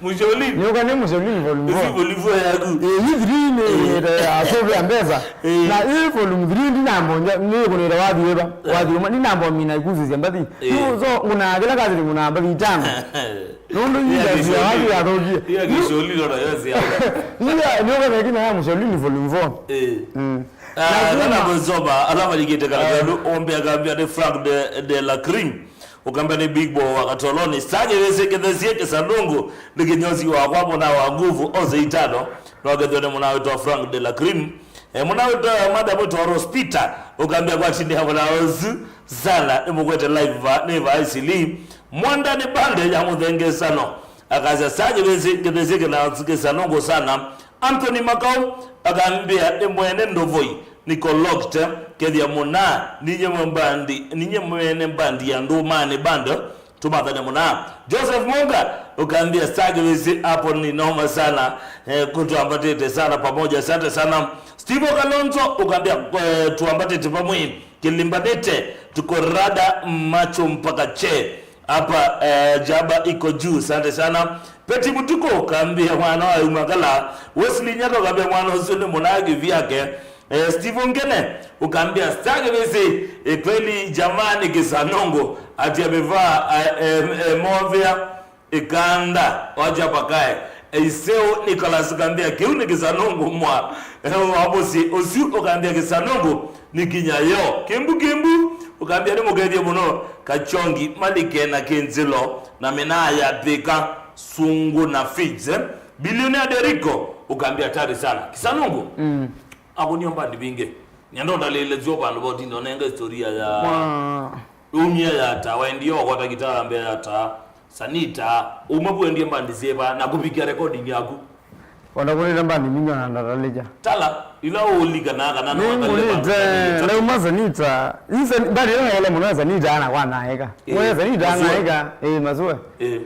Mushaulini. Nĩ uka nĩ Mushaulini volume four. Ĩsi volume four yaku. Eh, hivi three nĩ, eh, asobe ambesa. Eh. Na hii volume three ndi namba nja, nĩ kunira wathi eba. Wathi uma, ndi namba mina ikuzi cia mbathi. Eh. Hiyo so, nguna kila kazi nguna mbathi itano. Nũndũ yu ya Kĩsũlĩ. Wathi yathũkie. Yu ya Kĩsũlĩ no nayo sia. Yu ya, nĩ ũkana ĩkina ya Mũshaulini volume four. Eh. Mm. Ah, na kuma nana kũsoma, ala malikĩte kana kĩndũ, ombe akambia nĩ Frank de, de la Cream. Ũkambia nĩ Big Boy wa Katoloni. Sage wĩsĩ kĩthesie kĩsanungu, nĩ kĩnyosi wakwa mũna wa nguvu, ose itano. No kethwe nĩ mũna wĩtwa Frank de la Cream. Eh, mũna wĩtwa madam wĩtwa Rose Peter. Ũkambia kwa chini ya mũna ũsu. Sana, nĩ mũkwete live va, nĩ va isili. Mwanda nĩ bande ya mũthengesano. Akasya, "Sa kĩvĩsĩ, kĩvĩsĩ kĩna kĩsanongo sana." Anthony Makau akambĩa, "Nĩ mwene ndovoi, nĩ kolokte, kethya mũna, ninye mwe mbandi, ninye mwene mbandi ya ndũmanĩ bande, tũmathane mũna." Joseph Monga ũkambĩa, "Sa kĩvĩsĩ, hapo ni noma sana, eh, kũtwambatĩte sana pamoja, asante sana." Steve Kalonzo ũkambĩa, eh, "Twambatĩte pamwe." Kilimbanite, tuko rada macho mpaka che. Hapa, eh, jaba iko juu, asante sana. Peti Mutuko, kambia mwana wa Umakala. Wesley Nyato, kambia mwana ũsu nĩ mũnagi vyake. Eh, Steve Ngene, ukambia stage bisi, eh, kweli jamani kisanongo, ati amevaa, eh, eh, eh, movia. Ikanda, wacha pakae. Eiseo Nicholas kambia, "Kĩu nĩ kĩsanongo mwa, eh, wa mũsyĩ ũsu." Ũkambia, "Kĩsanongo nĩ kinya yo." Kimbu Kimbu, ũkambia, "Nĩ mũkethie mũno." Kachongi, Malike na Kĩnzĩlo, na mĩnaa ya Thika, Sungu na Fitz, eh? Billionaire Deriko, ũkambia, "Hatari sana." Kĩsanongo. Mm. Akunio mbandi vingi. Nyando ndalile zio vandu votinda onenga historia ya Wa- Umia ya ta, waendie okwata gitaa mbee ya ta, Sanita, uma kuendie mbandi syeva, na kuvikia recording yaku. Wanda kunite mbandi mingi na ndatalija. Tala, ila ulika na kana no ngalile mbandi. Ningulite, na uma Sanita. Isa, mbandi ila ngele muno Sanita ana kwa naika. Eh, mwe Sanita Masue. Naika, eh, Masue. Eh.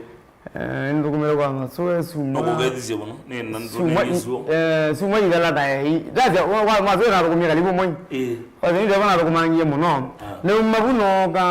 Eh, nĩndũkũmĩte kwa Masue, suma. Nokũkethĩsye mũno, nĩ na ndũ nĩ isuo. Eh, suma ithela ta, i-, ndasya, kwa, kwa Masue natũkũmie kalivu moi. Ĩĩ. Kwa Sanita kwa natũkũmangie mũno. Ah. Nĩuma vu noka,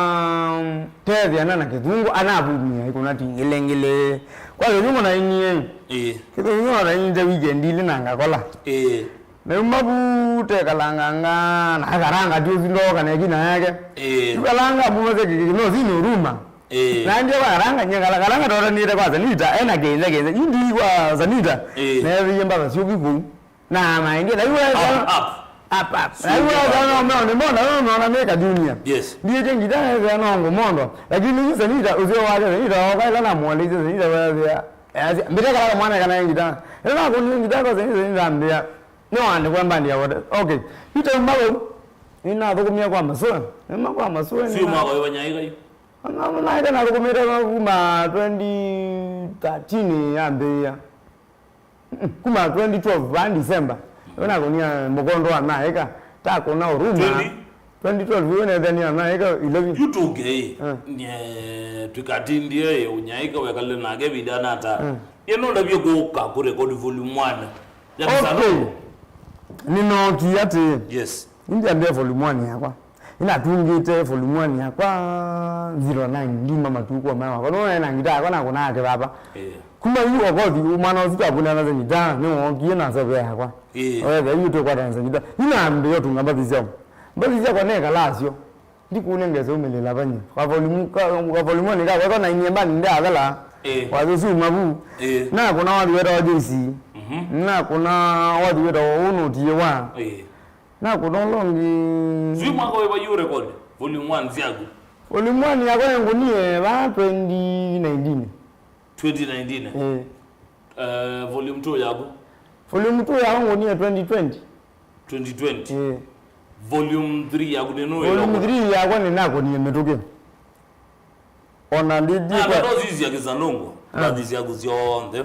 mm, tethya na, na kĩthungu, anavumia, ikuna ti ngile ngile. Kwa kĩthungu na inie. Ĩĩ. Kĩthungu na inie weekend ili na ngakola. Ĩĩ. Nauma vu tekalanganga, na akaranga ti ũsu ndoka na ĩkina yake. Ĩĩ. Tukalanga mbuva sya kĩkĩkĩ, no si nĩ ũruma. Ĩĩ. Na ndie kwa karanga, nye kala, karanga totanĩte kwa Sanita, ena kĩnza kĩnza. Indi kwa Sanita, ĩĩ, neethĩie mbaka syũki kũu. Na maendie, na iwe up, up. Up, up. Na iwe no meo nĩ mona, no mona meka junior. Yes. Ndiye ngita na no ngomondo. Lakini yu Sanita, ũsio wake Sanita, oka ila na mwandĩte Sanita wewe. Mbite kala mwana kana ngita. Ila na kuni ngita kwa Sanita, Sanita ambia. Nĩwaandĩkwa mbandi ya Wode. Okay. Yu tauma vau, nĩnathũkũmie kwa Masue. Nĩma kwa Masue, sio nĩna- mwaka ũyũ wa Nyaika yu? Ana, naĩte nathũkũmĩte kuma twenty thirteen yambĩĩa. Mm, kuma twenty twelve va December. Ĩyo nakũnia mũkondo wa Naĩka. Takũna ũruma. Twenty? Twenty twelve, ĩyo nethania na ĩka eleven. Yu tũke, eh, nye, twikatindie, eh, ũnyaĩka wekale nake ĩvinda nata. Mm. Ye no ndavye kũka kũrekodi volume one ya Kĩsanongo. Okay. Nĩnookie atĩ, yes, nĩndiambia volume one yakwa. Nĩnatungĩte volume one yakwa zero nine, ndima matuku o mayo wakwa. Nũũ ena ngita yakwa nakũnaa kĩvava. Eh. Kuma yu okothi, mwana ũsu twakũnana ngitaa, nĩwookie na sove yakwa. Eh. Wethe, yu tũkwatana ngitaa. Nĩnambĩĩa ũtunga mbathi syakwa. Mbathi syakwa nekala asyo. Ndikũne ngese umĩlĩla vanyie. Kavolimu, ka, kavolimu nĩ ka, wetwa na inyie mbani ndĩ athela. Eh. Wathi ũsu uma vu. Eh. Na kuna wathi wetawa J C. Mhm. Mhm. Nakũna wathi wĩtawa ũũ nũtiĩwa. Ĩĩ. Nakũna ũla ũngĩ. Sui mwaka wĩva yu record? Volume one syaku. Volume one yakwa nĩngũnie vaa twenty nineteen. Twenty nineteen? Ĩĩ. Eh, volume two yaku? Volume two yakwa ngũnie twenty twenty. Twenty twenty? Ĩĩ. Volume three yaku nĩ nũũ? Volume three yakwa nĩnakũnie mĩtũkĩ. Ona ndĩthiĩ na kwa ndoto sisya kĩsanũngũ, ah, mbathi syaku syonthe.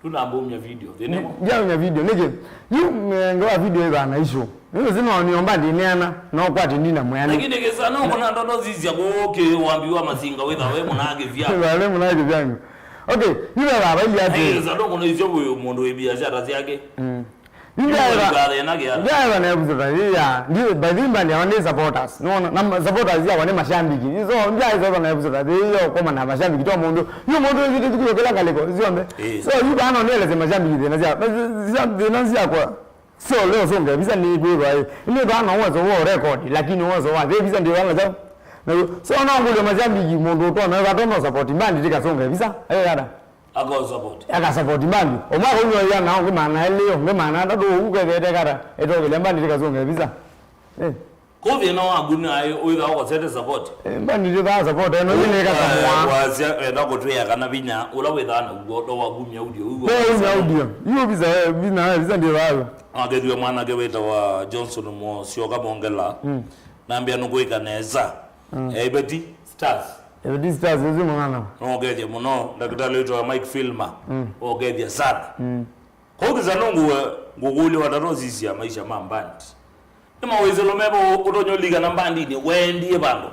Tunambumya video. Thĩna. Ndiaumya video. Nĩkĩ? Yu menge wa video ĩvana icio. Nĩũsĩ no nĩomba ndĩneana, no kwati ndina mwene. Lakini kĩsanũngũ na ndoto sisya kũkĩ wambiwa masinga wĩtha we mũnakĩvya. Wale mũnakĩvya. Okay, yu baba ili ati. Lakini kĩsanũngũ nĩ icio mũndũ wĩ biashara syake. Mm. Nĩmũikathĩna kĩana. Ndiaĩva na episode ĩĩ ya, ndi, by the way, mbandi yawa nĩ supporters. Nona, na ma-, supporters yawa nĩ mashabiki. So, ndiaĩva na episode ĩĩ ya koma na mashabiki to mũndũ. Yu mũndũ wĩkĩte tukio kĩla ngalĩko, syonthe. Ĩĩ. So, yu bana nĩeleze mashabiki thĩna sya, thĩna syakwa. So, leo songe visa nĩ kwĩva ĩ. Nĩ bana uwezo wa record, lakini uwezo wa, thĩ visa ndio wala chao. Na yu, so, no ngule mashabiki mũndũ ũtona, vatona support, mbandi tikasonge visa. Eh, yada. Aka support. Aka support mbandi. Omwaka ũmwe ya nao ngi maana elĩ, ngi maana atatũ ũkethete kata. Etokele mbandi tikasonge visa. Eh. Kũthi no waku na ũitha okosete support. Eh, mbandi titha support eno nĩ neka kamwa. Wasya enda kũtwĩa kana vinya ũla wĩtha na guo ndo wakumya audio. Ndo wakumya audio. Yu visa, eh, visa, visa ndio vayo. Akethwe mwanake wĩtawa Johnson Mosyoka Mongela. Mm. Nambia nũkwĩka nesa. Mm. Eh, Ibeti Stars. Ibeti Stars ĩsu mũnana. Nokethya mũno, ndakĩtalĩ wĩtawa Mike Filmer. Mm. Okethya sana. Mm. Kũu kĩsanũngũ we, ngũkũlya watatosisya maisha ma mbandi. Nĩ mawĩsĩlo meva ũtonya ũlikana mbandinĩ, wendie vandũ.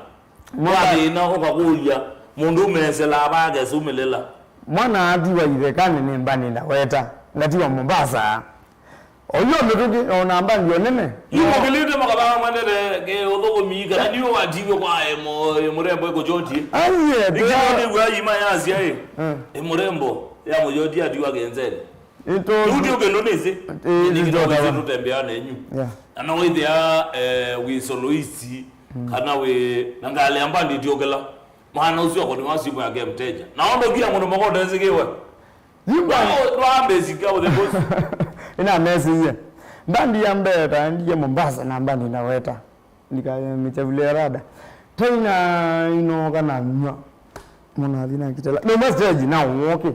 Mwa- Wathĩna ũkakũlya, mũndũ ũmeselaa vaa akesumĩlĩla. Mwana atiwa ithekanĩ nĩ mbandi ndaweta, ndatiwa Mombasa. Oyo mĩtũkĩ, ona mbandi o nene. Yu mũkĩlĩte makavaa mwendete, ke ũthũkũmi, kana nĩ watiwe kwa emo, mũrembo ĩkũchotie. Aiye, nĩkĩnĩw'a ima yasya ĩ. Mm. Ĩ mũrembo, ya mũchotie atiwa kenzeni. Ito- Rudi ũkĩndũ nĩsĩ. Eh, nĩkĩnĩwĩsĩ tũtembea nenyu. Yeah. Na no wĩthĩa, eh, wĩ soloisti, mm, kana wĩ, na ngalĩ ya mbandi itiũkĩla. Mwana ũsu akoni wa simu yake mteja. Na ondo kia mũndũ makotesĩkĩwe. Yimba. Twambe sika ũthekũsi. Ina message. Mbandi ya mbeta ndiye Mombasa na mbandi na weta. Ndika michavule rada. Taina ino kana nywa. Mwana thina kitela. No message na woke.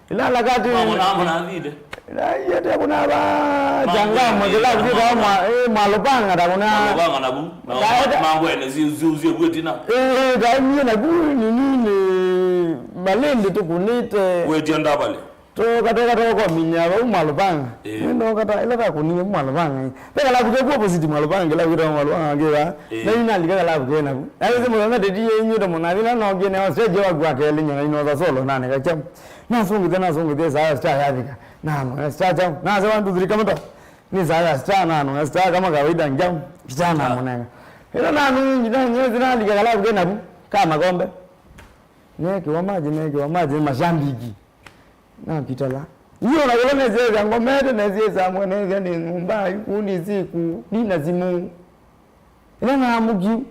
Ila la kati. Mwana mwana thide. Na yete kuna ba janga mwe kila kutoka mwa, eh, Mwalupanga ta kuna. Mwalupanga na bu. Na mambo ene zi zi zi kwetina. Eh, ta mie na bu ni nini malende tukunite. Wetia ndabale. Toka, toka, toka kwa minya vau Mwalupanga. Eh. Nĩ ndoka ta ila kakunie Mwalupanga. Pe kalabu ke kuo opposite Mwalupanga, kalabu ke Mwalupanga ngiwa. Eh. Na ina lika kalabu ke naku. Na ise mwana teti ye nyuta mwana vila no kene wa stage wa kwa kele nyana ino za solo na neka cham. Na songithe, na songithe saa ya star ya fika. Na no ya star cham. Na za one two three kama ta. Ni saa ya star na no ya star kama kawaida njam. Kitana mwana. Ila na no nyina nyezi na lika kalabu ke naku. Kama kombe. Nekiwa maji, nekiwa maji, mashabiki. Nakitala. Iyo na kula nezeza ngomete, nezeza mwe, nezeza ni nyumba, ikundi siku, ndina simu. Ila na muki.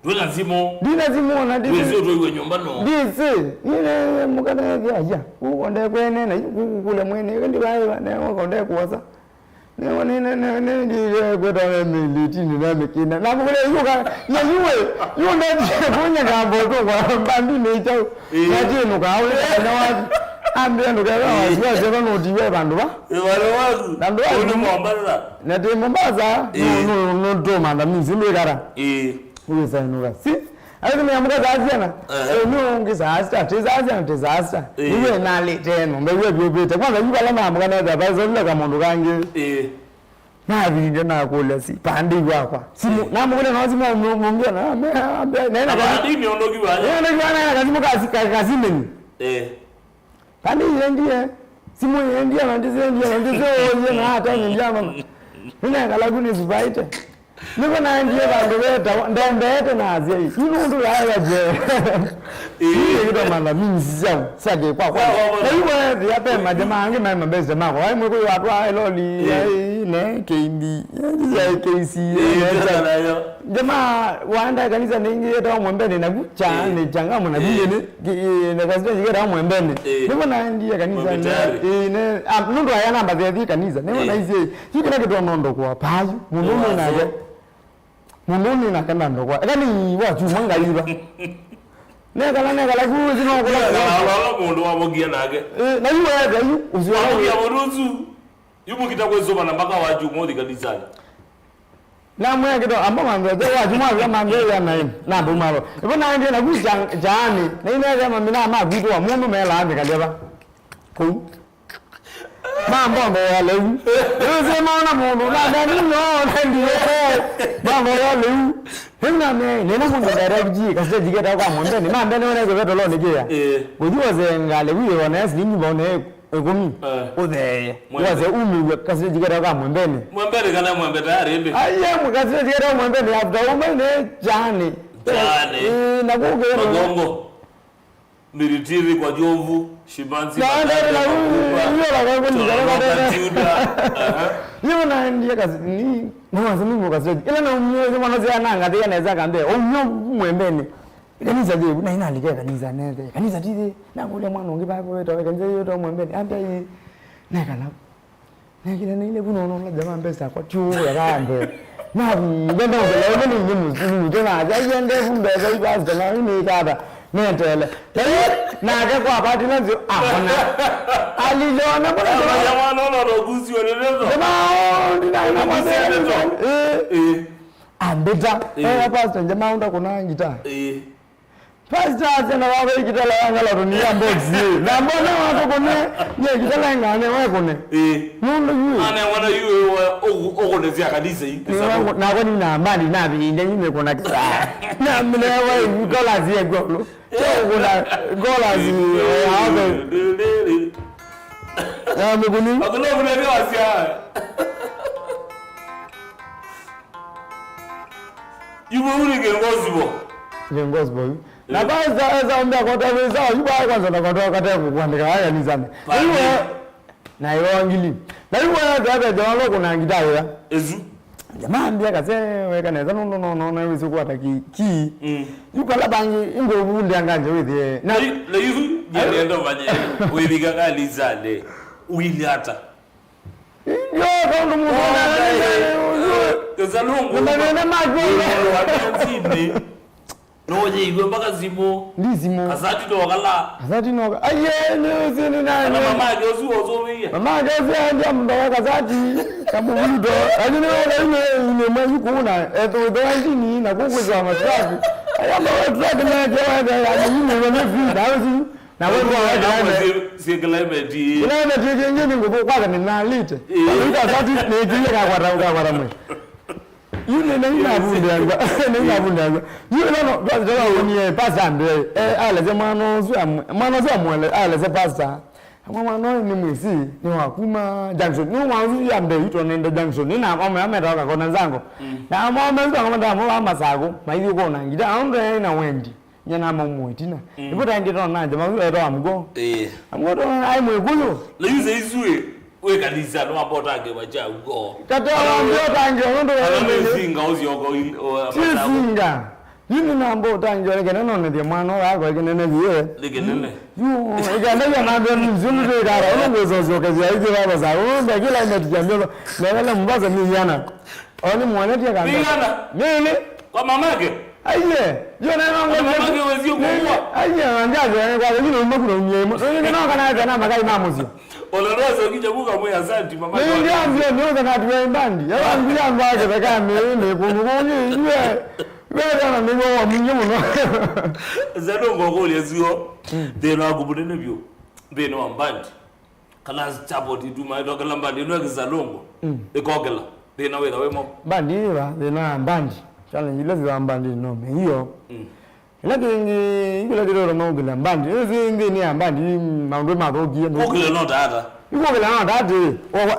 Ndwĩna simũ. Ndina simu ona ndisi. Wĩsĩ ũtwaiwe nyũmba no. Ndisi. Nine mukana ya ya. Uko ndekwene na kukule mwene, ndi baiwa, ne uko ndekuosa. Nĩwe nĩ, nĩ, nĩ, nĩ, ndikwĩta we mĩlĩtinĩ na mĩkĩna. Na mũkũlya yuka, na yuwe, yu ndendie kunya kambo tu kwa mbandi nĩ chau. Ĩĩ. Na tinuka, ũlĩ kana wathi. Ambia nduka ya wasiwasi, ĩĩ, no tiwe bandu ba. Ĩĩ, wale waku. Na ndu wa. Ũnĩ Mombasa. Na ti Mombasa, ĩĩ, no, no, no, to manda minzi ndikara. Ĩĩ. Uwe sai nuka. Si? Ayo nĩ amũka saa syana. Ehe. Ũyũ ũngĩ saa sita, ti saa syana, ti saa sita. Ĩĩ. Iwe nalĩte ĩno, mbew'e vyũvĩte. Kwanza yu vala namũka na the advice, ũleka mũndũ kangĩ. Ĩĩ. Navinde nakũlya si, pande wakwa. Simu, ĩĩ, namũkũlya na simu mũngĩ na, ambe, ambe, nena. Na kasi. Pande nĩ ũndũ kiwa. Nena kiwa na kasi mũka kasi kasi meni. Ĩĩ. Kandi iendie, simu iendie, na ndisiendie, na ndisiendie, na hata ni ndiamama. Nina kalabu ni subaite. Nĩvo naendie vandũ vetawa, ndombeete na asyai. Yu nũndũ yaewa je. Ĩĩ. Yu yĩtwa mantha mingi sya, sya kĩkwakwa. Kwa, kwa, kwa. Na yu weethĩa ve majama angĩ maĩ mabeste makwa. Waĩ mwĩkũyũ watwaa ĩloli, ĩĩ, yaĩ, ne, K B, yaĩ, K C, ĩĩ, ne, tena nayo. Jamaa waenda kanisa nĩ ĩngĩ yetawa Mwembeni naku, cha, ĩĩ, nĩ Changamwe naku, ĩĩ, nĩ, ki-, ĩĩ, na kasita jiketawa Mwembeni. Ĩĩ. Nĩvo naendie kanisa, Mwembe tayari. Ĩĩ, ne, ah, nũndũ aya namba thĩathi kanisa. Nĩvo, ĩĩ, naisye, yu kĩla kĩtwa nondo kwa payu, mũndũ ũmwe nake. Mũndũ ũyũ nĩ nake na ndokwa. Eka nĩ wa kyumwa ngaiva. Nekala, nekala, ku wĩsĩ no kũla. Nekala, ala mũndũ wamũkia nake. Eh, na yu weethĩa yu, ũsio wamũkia mũndũ ũsu. Yu mũkita kwĩsũva na mpaka wa kyumwa ũthi kanisani. Na mwekito, amba mambia, wa kyumwa, amba mambia ya naĩ. Na ndumalo. Ipo naendie na ku cha-, chaani. Na ina ya mamina ma kwitwa mũndũ mela ambi kaliava. Kũu. Mambombeea lĩu. Nĩsĩ maona mũndũ, na ndani no, na ndiyo ko. Mamboya lĩu. Nĩna me, nĩna mũndũ ndara kuji, kasita jiketa kwa Mwembeni. Mambe nĩona ĩkũvetolonĩ kĩa. Eh. Ũthi woze ngalĩ wi wone silingi mbone ĩkũmi. Eh. Ũthee. Mwembe. Woze umĩw'e, kasita jiketa kwa Mwembeni. Mwembeni kana Mwembe tayari ĩndĩ? Aiye, kasita jiketa kwa Mwembeni, after ume nĩ chaani. Chaani. Eh, na kũkĩrwo. Magongo. Miritiri kwa Jovu, Shimanzi, na Makande, na Makuba, hiyo la kwa kweli, Choronoka, Juda. Aha. Hiyo naendie kasi, ni, ni wazi Mungu kasi. Ila na umwe, mwana zi ananga, thia neza kambe, umwe Mwembeni. Kanisa je, na ina alike kanisa neze. Kanisa tije, na kule mwana ungi baba wetu, kanisa hiyo to Mwembeni. Ambia hii, na kana. Nekile nĩile vu nono na jamaa mbesa kwa tiũũ yakambe. Na ngenda ũkela ũmwe nĩ nyumu nyumu tena aja yende vu mbesa ipasta na nĩ kata netele. Nake kwa pati na nzio akona. Aliliona mbona jamaa. Jamaa no no no kusiwa ndio. Jamaa ndina na mwana. Eh. Eh. Ambeta. Eh. Eh, pasta jamaa unda kuna ngita. Eh. Pasta asya na wava ikitala ya ngalato ni ya box ye. Na mbona wako kone ye ikitala ngane wa kone. Eh. Nundu yu. Ana wana yu wa okone sia kanisa hii. Ni wangu na kwa ni na mbali na bi nje ni kuna kisa. Na mle wa ikitala sia golo. Kwa kuna gola zi. Ya mkuni. Akuna kuna kwa sia. Iwe uli ke gospel. Ke gospel. Na kwanza eza ombea kota visa, yu baa kwanza na kota kata kuandika haya ni sana. Iwe na iwe ngili. Na iwe ya bebe jawalo kuna ngitaya. Ezu. Jamaa ambia kase weka neza no no no no na wisi kwata ki ki. Mm. Yu kala bangi ingo bundi anganje withie. Na yu, na yu, yendo manye. Wibika kalizale. Wili hata. Yo, kaundu mũndũ Kasalungu. Na mathĩna maku. Nũyĩiwe mpaka simũ. Ndi simũ. Kasati ndokala. Kasati noka. Aiye, nĩ ũsini na. Kana mamake ũsu wosũvĩie. Mamake ũsu aendea mũndũ wa kasati. Kamũvuluto. Lakini wewe ine ine mwezi kuna. Eto ndo ndini na kukwizwa matrafu. Aya mbawa trafu na kwa ya ni ni ni. Na we kwa wa climate. Si climate. Climate yake nje ni nguvu kwa ni nalite. Eh. Ita sati ni kile ka kwa kwa kwa mwe. Yu ni na ina bunde yangu. Ni ina bunde yangu. Yu no no kwa kwa ni pastor ande. Eh, ala ze mwana osu amwe. Mwana osu amwe ala ze pastor. Amwe mwana oyu ni mwisi ni wa kuma junction. Ni mwana osu ya mbe ito nende junction. Ni na mama ametoka kona zangu. Na mama mtu akamwambia mama masako. Maithi kwa na ngida. Aunde na wendi. Nyie namũmũĩ ĩtina. Mm. Nĩvo taendie tona nja, mavu etwa amgo. Ĩĩ. Amgo tona ai Mwĩkũyũ. Na yu saizi wĩ, wĩ kanisa, no amba ũtangĩĩwa kya ũko. Kata wambia ũtangĩĩwa nũndũ wa nĩ singa ũcio ũko. Ti singa. Yu nĩ namba ũtangĩĩwa nĩ kĩnene, nonethie mwana ũyũ akwa kĩnene vyũ. Nĩ kĩnene. Yu, ĩkenda yu nambia nĩ nzundu twĩkara, ũndũ ngwĩsosokethya ĩngĩ baba saa, ũndũ kĩla imetikia mbio, na wale Mombasa ni yana. Oni mwana tia kanda. Mĩana. Mĩnĩ. Kwa mamake? Aiye. Yo na no. Kwa mamake wezi kuwa. Aiye, angaje kwa wengine umakuna unyemo. Wengine no kana kana makai mamuzi. Ona no so kija buka mwe asante mamake. Ndio ndio ndio kana tuwe mbandi. Ya wangu ya mbake beka mĩnĩ kungu kungi. Iwe. Wewe na mimi wa munye muno. Zado ngoko lezio. Thĩna waku mũnene vyũ. Thĩna wa mbandi. Kana support ituma itokela mbandi ino ya Kizalungu. Mm. Ikokela. Thĩna wĩtha wĩmo. Mbandi ĩva, thĩna wa mbandi. Challenge ila thĩna wa mbandi no me hiyo. Mm. Ila kĩngĩ, ila kĩtoro no kila mbandi. Ĩyo thĩ nthĩnĩ ya mbandi, maũndũ mathũkie. Ũkile no tata. Nĩkũkĩla na tati,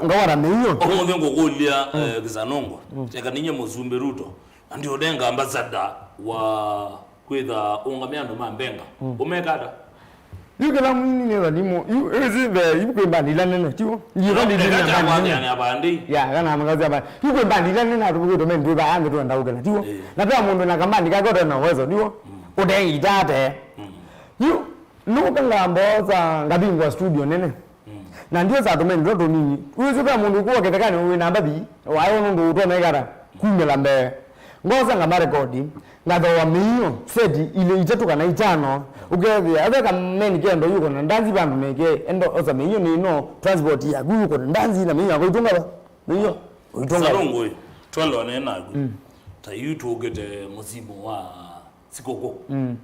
ngakwata mĩio. Ũmũnthĩ ngũkũlya, eh, Kĩsanũngũ. Eka ninye Mũsumbĩ Ruto, na ndiũnenga ambassador wa kwĩtha ũngamĩa andũ ma mbenga. Ũmeka ata? Yu kĩla mwini nĩ thalimu. Yu ĩsi ve, yu kwĩ mbandi ila nene, tiwo? Yu bandi ila nene, mbandi nene. Ya, kana makazi aba. Yu kwĩ mbandi ila nene, atũkĩtwe mendwĩva, andũ twenda ũkĩla, tiwo? Na pea mũndũ na kambandi kake ũtena uwezo, tiwo? Ũtei itate. Yu nũka ngambosa ngavingwa studio nene. Na ndio saa tũmeni twa tũnini. Wĩsĩ ve mũndũ ũkũwa kĩthekanĩ wĩ na mbathi, wayo nũndũ ũtwa naikata kumĩla mbee. Ngosa ngamarekodi, ngathooa mĩio, seti ilĩ itatũ kana itano, ũkethĩa, etheka meni kendo yuko na ndanzi vandũ meke, endo osa mĩio nĩ no, transport yaku yuko na ndanzi na mĩio yako itũnga va? Mĩio, ũitũnga va? Salongo ĩ, twelewane naku. Ta yu tũkĩte mũsimu wa sikũkũ,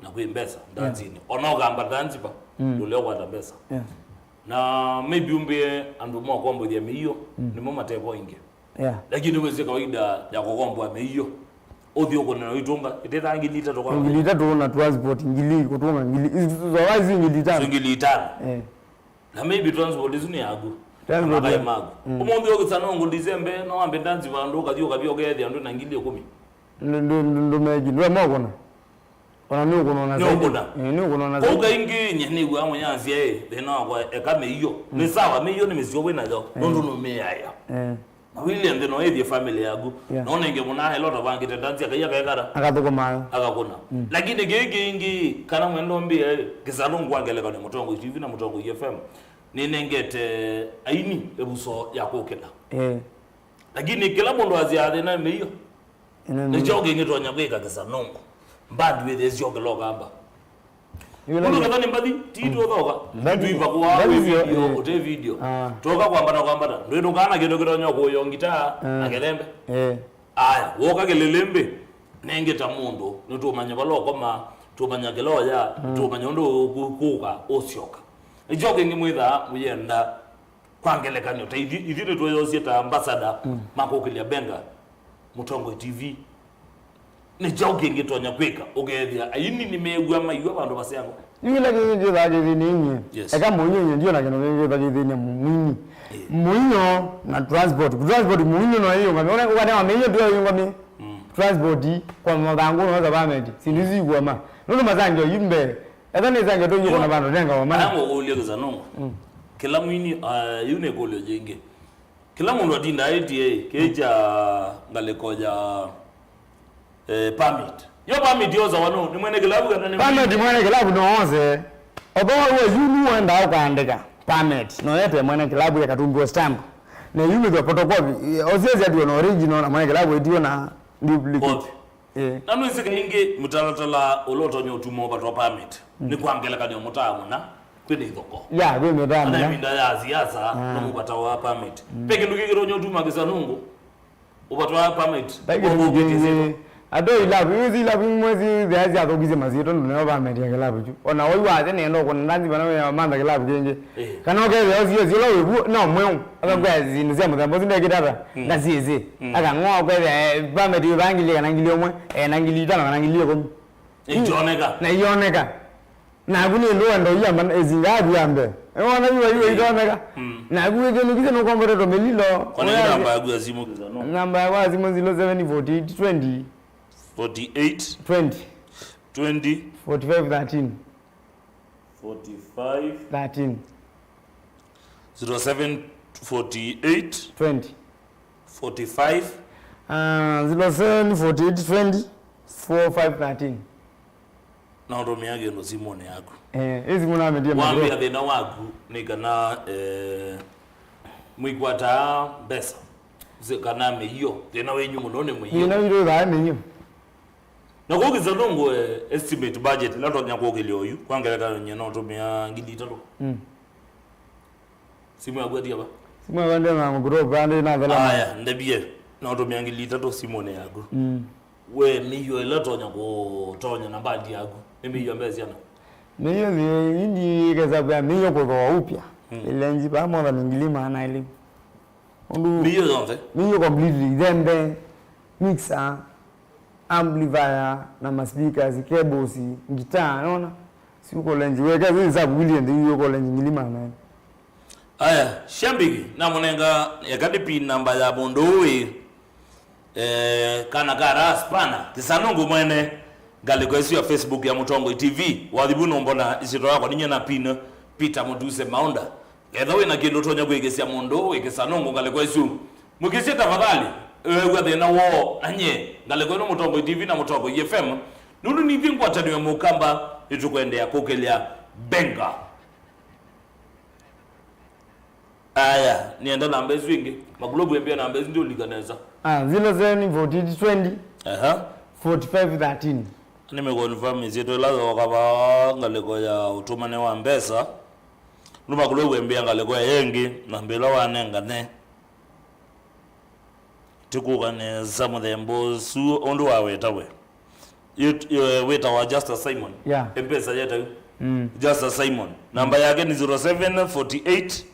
na kwĩ mbesa ndanzinĩ. Ona ũkamba ndanzi va, ndũlea ũkwata mbesa. Na maybe ũmbĩe andũ mokombothya mĩio, nĩmo matevo ingĩ. Yeah. Lakini wĩsĩ kawaida ya kũkomboa mĩio, ũthi ũkũne na itũnga, ĩtĩthaa ngili itatũ kwa ngili itatũ na transport ngili, kũtũnga ngili, zoa isu ngili itano. So ngili itano. Eh. Na maybe transport isu nĩ yaku. Transport, na makai maku. Ũmũnthĩ ũkĩsa no ngũ December, no wambe ndanzi vandũ, ũkathi ũkathi ũkethĩa andũ na ngili ĩkũmi. Ndũ-, ndũ-, ndũ-, ndũmeki, ndwe mokũna. Ona nĩ ũkũnona zaidi. Nĩ ũkũna. Eh, nĩ ũkũnona zaidi. Kũu kaingĩ nye nĩw'aa mũnyasya, ĩ, thĩna wakwa eka mĩio. Nĩ sawa, mĩio nĩ mĩsio wĩ nayo, nũndũ nũmĩaĩa. Eh. Na wĩlye nthĩ no ĩthie family yaku. Yeah. No nenge mũna elo tavangĩte ndanzi akaia kekara. Akathũkũma yo. Akakũna. Lakini kĩĩ kĩngĩ, kana mwendo mbĩe, Kĩsalũngũ wa ngelekano Mũtongoi T V na Mũtongoi F M, nĩnengete aini ĩvuso ya kũkĩla. Eh. Lakini kĩla mũndũ asyaa thĩna mĩio. Nĩ kyaũ kĩngĩ tũtonya kwĩka Kĩsanũngũ? Mbandi wĩthĩe syokĩla ũkamba. Ũndũ kethwa nĩ mbathi, ti tũthoka. Mbathi, twĩva kũaa mbathi wĩ syo, video, eh, ũte video. Ah. Twoka kwambata kwambata. Ndwĩtũkaa na kĩndũ kĩtonya kũũya ngitaa na kĩlembe. Eh. Aya, woka kĩlĩlĩmbĩ, nengĩ ta mũndũ, nĩtũmanya vala ũkoma, tũmanya kĩla ũya, tũmanya ũndũ ũkũ-, kũka, ũsyoka. Nĩ kyaũ kĩngĩ mwĩthaa mũyenda Kwa ngelekany'o, ta ithyĩ, ithyĩ nĩtweyosie ta ambassador ma kũkĩlya mbenga Mũtongoi T V. Nĩ kyaũ kĩngĩtonya kwĩka ũkethĩa aini nĩmeew'a maiw'a vandũ vaseango? Yu kĩla kĩngĩ kĩthaa kĩthĩnĩe inyie. Yes. Eka mũinyĩ inyie ndiona kĩndũ kĩngĩ kĩthaa kĩthĩnĩe mũini. Ĩĩ. Mũinyo na transport. Transport mũinyo no ĩyũngamie. Ũkanewa mĩinyo tu ĩyũngamie. Mm. Transport kwa mathangũ no za permit. Sindu isu ikuama. Nũndũ masangio yu mbee. Ethwa nĩsangĩtwe yu kũna vandũ nengawa mana. Aya ngũkũlya Kĩsanũngũ. Mm. Kĩla mwini, ah, yu nĩ ĩkũlyo yĩngĩ. Kĩla mũndũ atindaa ĩtie kĩ kya ngalĩko ya, eh, permit. Yo permit yosawa nũ, nĩ mwene kĩlavu kana nĩ permit? Mwene kĩlavu no ose. Although we yu nĩwendaa ũkaandĩka permit, no yete mwene kĩlavu ĩkatũngĩwa stamp. Na yu mĩthwa photocopy, eh, osiasya tiwe na original na mwene kĩlavu ĩtiwe na duplicate. Copy. Eh. Na nĩwĩsĩ kaingĩ mũtalatala ũla ũtonya ũtuma ũvatwa permit, mm, nĩ kwa ngelekany'o mũtaa mũna kwĩna ithoko. Ya, kwĩ mĩtaa mũna. Kana ĩvinda ya siasa, ah, no mũvatawa permit. Mm. Ve kĩndũ kĩngĩ kĩtonya ũtuma Kĩsanũngũ ũvatwa permit. Ve kĩndũ kĩngĩ. Andũ ilavu, yu si ilavu imwe si thea syathũkisye masyĩtwa nũneo permit ya kĩlavu kyu. Ona wai wa nthĩ nĩenda ũkũna ndanzi vana wĩa mantha kĩlavu kĩngĩ. Eh. Kana ũkethĩa ũsio sila wĩvu, no mweũ. Akakwĩa, mm, sindu sya mũthemba ũsu ndekĩte ata? Mm. Ndasiĩsĩ. Mm. Akang'oa kwethĩa, eh, permit ĩvaa ngili kana ngili ũmwe, eh, na ngili itano kana ngili ĩkũmi. Ĩkyoneka. Na iyoneka. Naku nĩ ndũ wenda ũyamba ĩsinga yaku ya mbee. Ewona yu, yu, mm, itoneka. Mm. Naku wĩthĩnĩkisye nũkombotetwe mĩlilo. Kona ĩ namba yaku ya simũ Kĩsanũngũ? Namba yakwa ya simũ zero seven forty eight twenty. Forty eight. Twenty. Twenty. Forty five thirteen. Forty five. Thirteen. Zero seven forty eight. Twenty. Forty five. Ah, zero seven forty eight twenty four five thirteen. Na ũtũmĩa kĩndũ simũnĩ yaku. Eh, ĩ simũ nametie. Wambĩa thĩna waku nĩ kana, eh, mwĩkwataa mbesa. Zi-, kana mĩio. Thĩna wenyu mũno nĩ mĩio. Thĩna witũ thaa mĩio. Na kũu Kĩsanũngũ, eh, estimate budget, ĩla ũtonya kũkĩlya oyu, kwa ngelekany'o nyie no ũtũmĩa ngili itatũ. Mm. Simũ yaku ĩtia va? Simũ yakwa ndĩ na group, andĩ na thalama. Aya, ndebie, no ũtũmĩa ngili itatũ simũnĩ yaku. Mm. We mĩio ĩla ũtonya kũtonya na mbandi yaku, nĩ mĩio mbesa syana? Mĩio nĩ, indi ĩkesa kwa mĩio kũthooa upya. Mm. Ĩlenji va more than ngili maana elĩ. Ũndũ mĩio yonthe? Mĩio completely, ithembe, mixer, amplifier na ma speakers, cables, guitar, nona? Si ũkolenji, weka zi za kuilie nthi, ũkolenji ngili maana. Aya, shabiki, namũnenga eka nĩ pin namba ya mũndũ ũĩ, eh, kana ka Ras Pana, Kĩsanũngũ mwene, ngalĩko ĩsu ya Facebook ya Mũtongoi T V. Wathi vu nũmbona ĩsyĩtwa yakwa ninyie na pin, Peter Mũtuse Maunda. Ethĩwa wĩ na kĩndũ ũtonya kwĩkĩsya mũndũ ũĩ Kĩsanũngũ ngalĩko ĩsu, mũkĩsye tafadhali, ew'a thĩna woo, na nyie, ngalĩko ĩno Mũtongoi T V na Mũtongoi F M, nũndũ nithyĩ ngwatanĩo ya Mũkamba, nĩtũkwendeea kũkĩlya benga. Aya, nĩenda namba ĩsu ĩngĩ. Makulovu embĩa namba ĩsu ndiũlika nesa. Ah, zero seven forty eight twenty, aha, forty five thirteen. Nĩmĩconfirm ĩsyĩtwa ĩla yooka vaa ngalĩko ya ũtũmane wa mbesa. Nũmakulovu embĩa ngalĩko ya ĩngĩ, namba ĩla wanengane. Tikuka nesa mũthemba ũsu ũndũ wawetawe. Yit-, eh, wĩtawa Justus Simon. Yeah. Mpesa yetawe. Mm. Justus Simon. Namba yake nĩ zero seven forty eight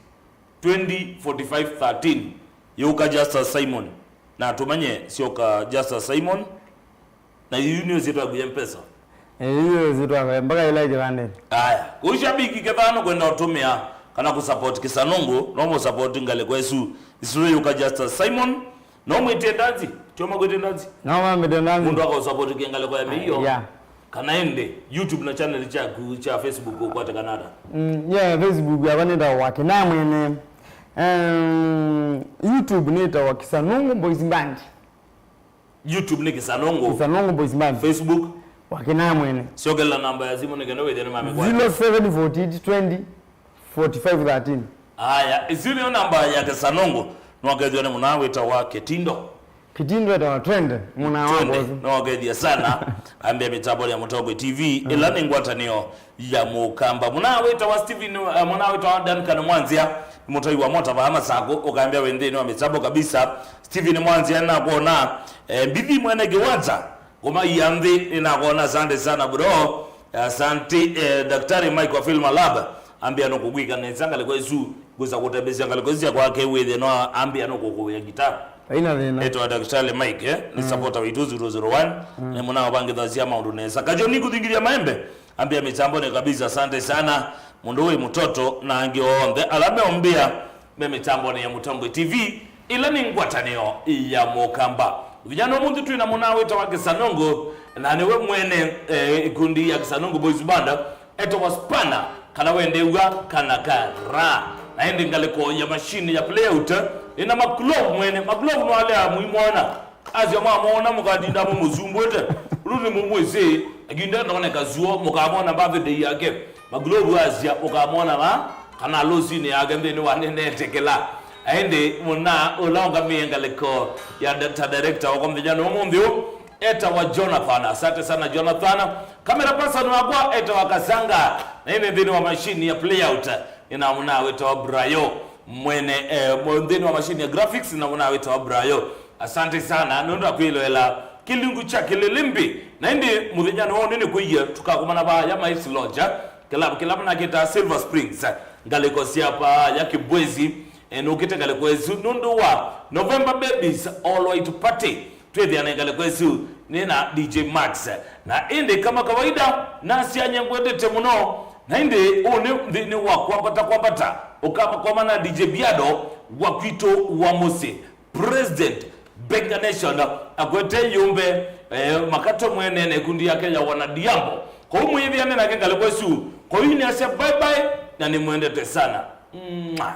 twenty forty five thirteen. Yũka Justus Simon. Na tũmanye syoka Justus Simon. Na yu nĩ ũsyĩtwa yaku ya Mpesa. Eh, yu ũsyĩtwa yakwa mpaka ĩla ĩkĩvandĩnĩ. Aya. Kũu shabiki kethĩwa nũkwenda ũtũmĩa kana kũsupport Kĩsanũngũ, no mũsupport ngalĩko ĩsu. Ĩsu yũka Justus Simon. No mwĩtĩe ndanzi, tio makwĩtĩe ndanzi. No mamĩtĩe ndanzi. Mũndũ akaũsupport kĩngalĩko ya mĩio. Yeah. Kana ĩndĩ, YouTube na channel kyaku kya Facebook ũkwatĩkana ata? Mm, yeah, Facebook yakwa nĩtawa Wakĩnae Mwene. Um, YouTube nĩtawa Kĩsanũngũ Boys Band. YouTube nĩ Kĩsanũngũ. Kĩsanũngũ Boys Band. Facebook? Wakĩnae Mwene. Syokela namba ya simũ nĩ kenda wĩthĩe nĩmamĩkwata. Zero seven forty eight twenty forty five thirteen. Aya, ĩsu nĩyo namba ya Kĩsanũngũ. Nĩwakethĩwa nĩ mũna wĩtawa Kĩtindo. Kĩtindo etawa Twende, mũna wa Twende, Mbozi. Nĩwakethĩa sana. Ambĩa mĩtambonĩ ya Mũtongoi T V, ĩla nĩ ngwatanĩo ya Mũkamba. Mũna wĩtawa Steven, eh, mũna wĩtawa Duncan Mwanzia, mũtai wa mota vaa Masakũ, ũkambĩa wĩ nthĩnĩ wa mĩtambo kabisa. Steven Mwanzia, nĩnakwona, eh, Mbithi mwene kĩwanja. Ngoma ya nthĩ, nĩnakwona, asante sana bro. Asante, eh, Daktari Mike wa Film Lab. Ambĩa nũkũkwĩka nesa ngalĩko ĩsu, ngwĩsa kũtembesya ngalĩko ĩsu sya kwake wĩthĩe no ambĩa nũkũkũĩa ngita. Haina thĩna. Etwa Daktari Mike, eh? Nĩ supporter witũ zero zero one. Nĩ mũna ũvangĩthasya maũndũ nesa. Kajoni kũthingithia maembe. Ambĩa mĩtambonĩ kabisa, asante sana. Mũndũ wĩ mũtoto na angĩ onthe ala meũmbĩa. Me mĩtambonĩ ya Mũtongoi T V, ĩla nĩ ngwatanĩo ya Mũkamba. Mũthenya wa ũmũnthĩ twĩ na mũna wĩtawa Kĩsanũngũ, na nĩwe mwene, eh, ikundi ya Kĩsanũngũ Boys Band, etawa Spana, kana wendew'a kana kara. Na ĩndĩ ngalĩko ya mashini ya playout, ĩna Makulovu mwene, Makulovu nĩwalea mũimwona. Asya mwamwona mũkatinda mũmũsumbwĩte. Ũndũ nĩmũmwĩsĩ, lakini ndendoneka zuo, mũkamwona birthday yake. Makulovu asya ũkamwona va, kana losinĩ yake nthĩnĩ wa nĩnetekela. Ĩndĩ mũna ũla ũngamĩe ngalĩko ya ta director wakwa mũthenya nĩ ũmũnthĩ ũũ, etawa Jonathan. Asante sana Jonathan. Camera person wakwa etawa Kasanga. Na ĩndĩ nthĩnĩ wa machine ya playout, ĩna mũna wĩtawa Brayo. Mwene, eh, mwe-, nthĩnĩ wa machine ya graphics na mũna wĩtawa Brayo. Asante sana nũndũ wa kwĩloela kĩlungu kya Kĩlĩlĩmbĩ. Na ĩndĩ mũthenya nĩ wonĩ nĩ kwĩie tũkakomana vaya Miles Lodge, kĩlavu kĩla manakĩtaa Silver Springs, ngalĩko sya vaya Kĩbwezi. Eh, nũkĩte ngalĩko ĩsu nũndũ wa November Babies All White Party. Twĩthĩane ngalĩko ĩsu nĩ na D J Max. Na ĩndĩ kama kawaida, nasyanya ngwendete mũno. Na ĩndĩ ũũ nĩ nthĩnĩ wa kwambata kwambata, ũkamakwama na D J Biado wa kwitũ wa mũsyĩ, President Benga Nation, akwete yũmbe, eh, Makato mwene na ikundi yake ya wana Diambo. Kwoou mwĩthĩane nake ngalĩko ĩsu. Kwoou nĩasya bye bye na nĩmwendete sana. Mwah.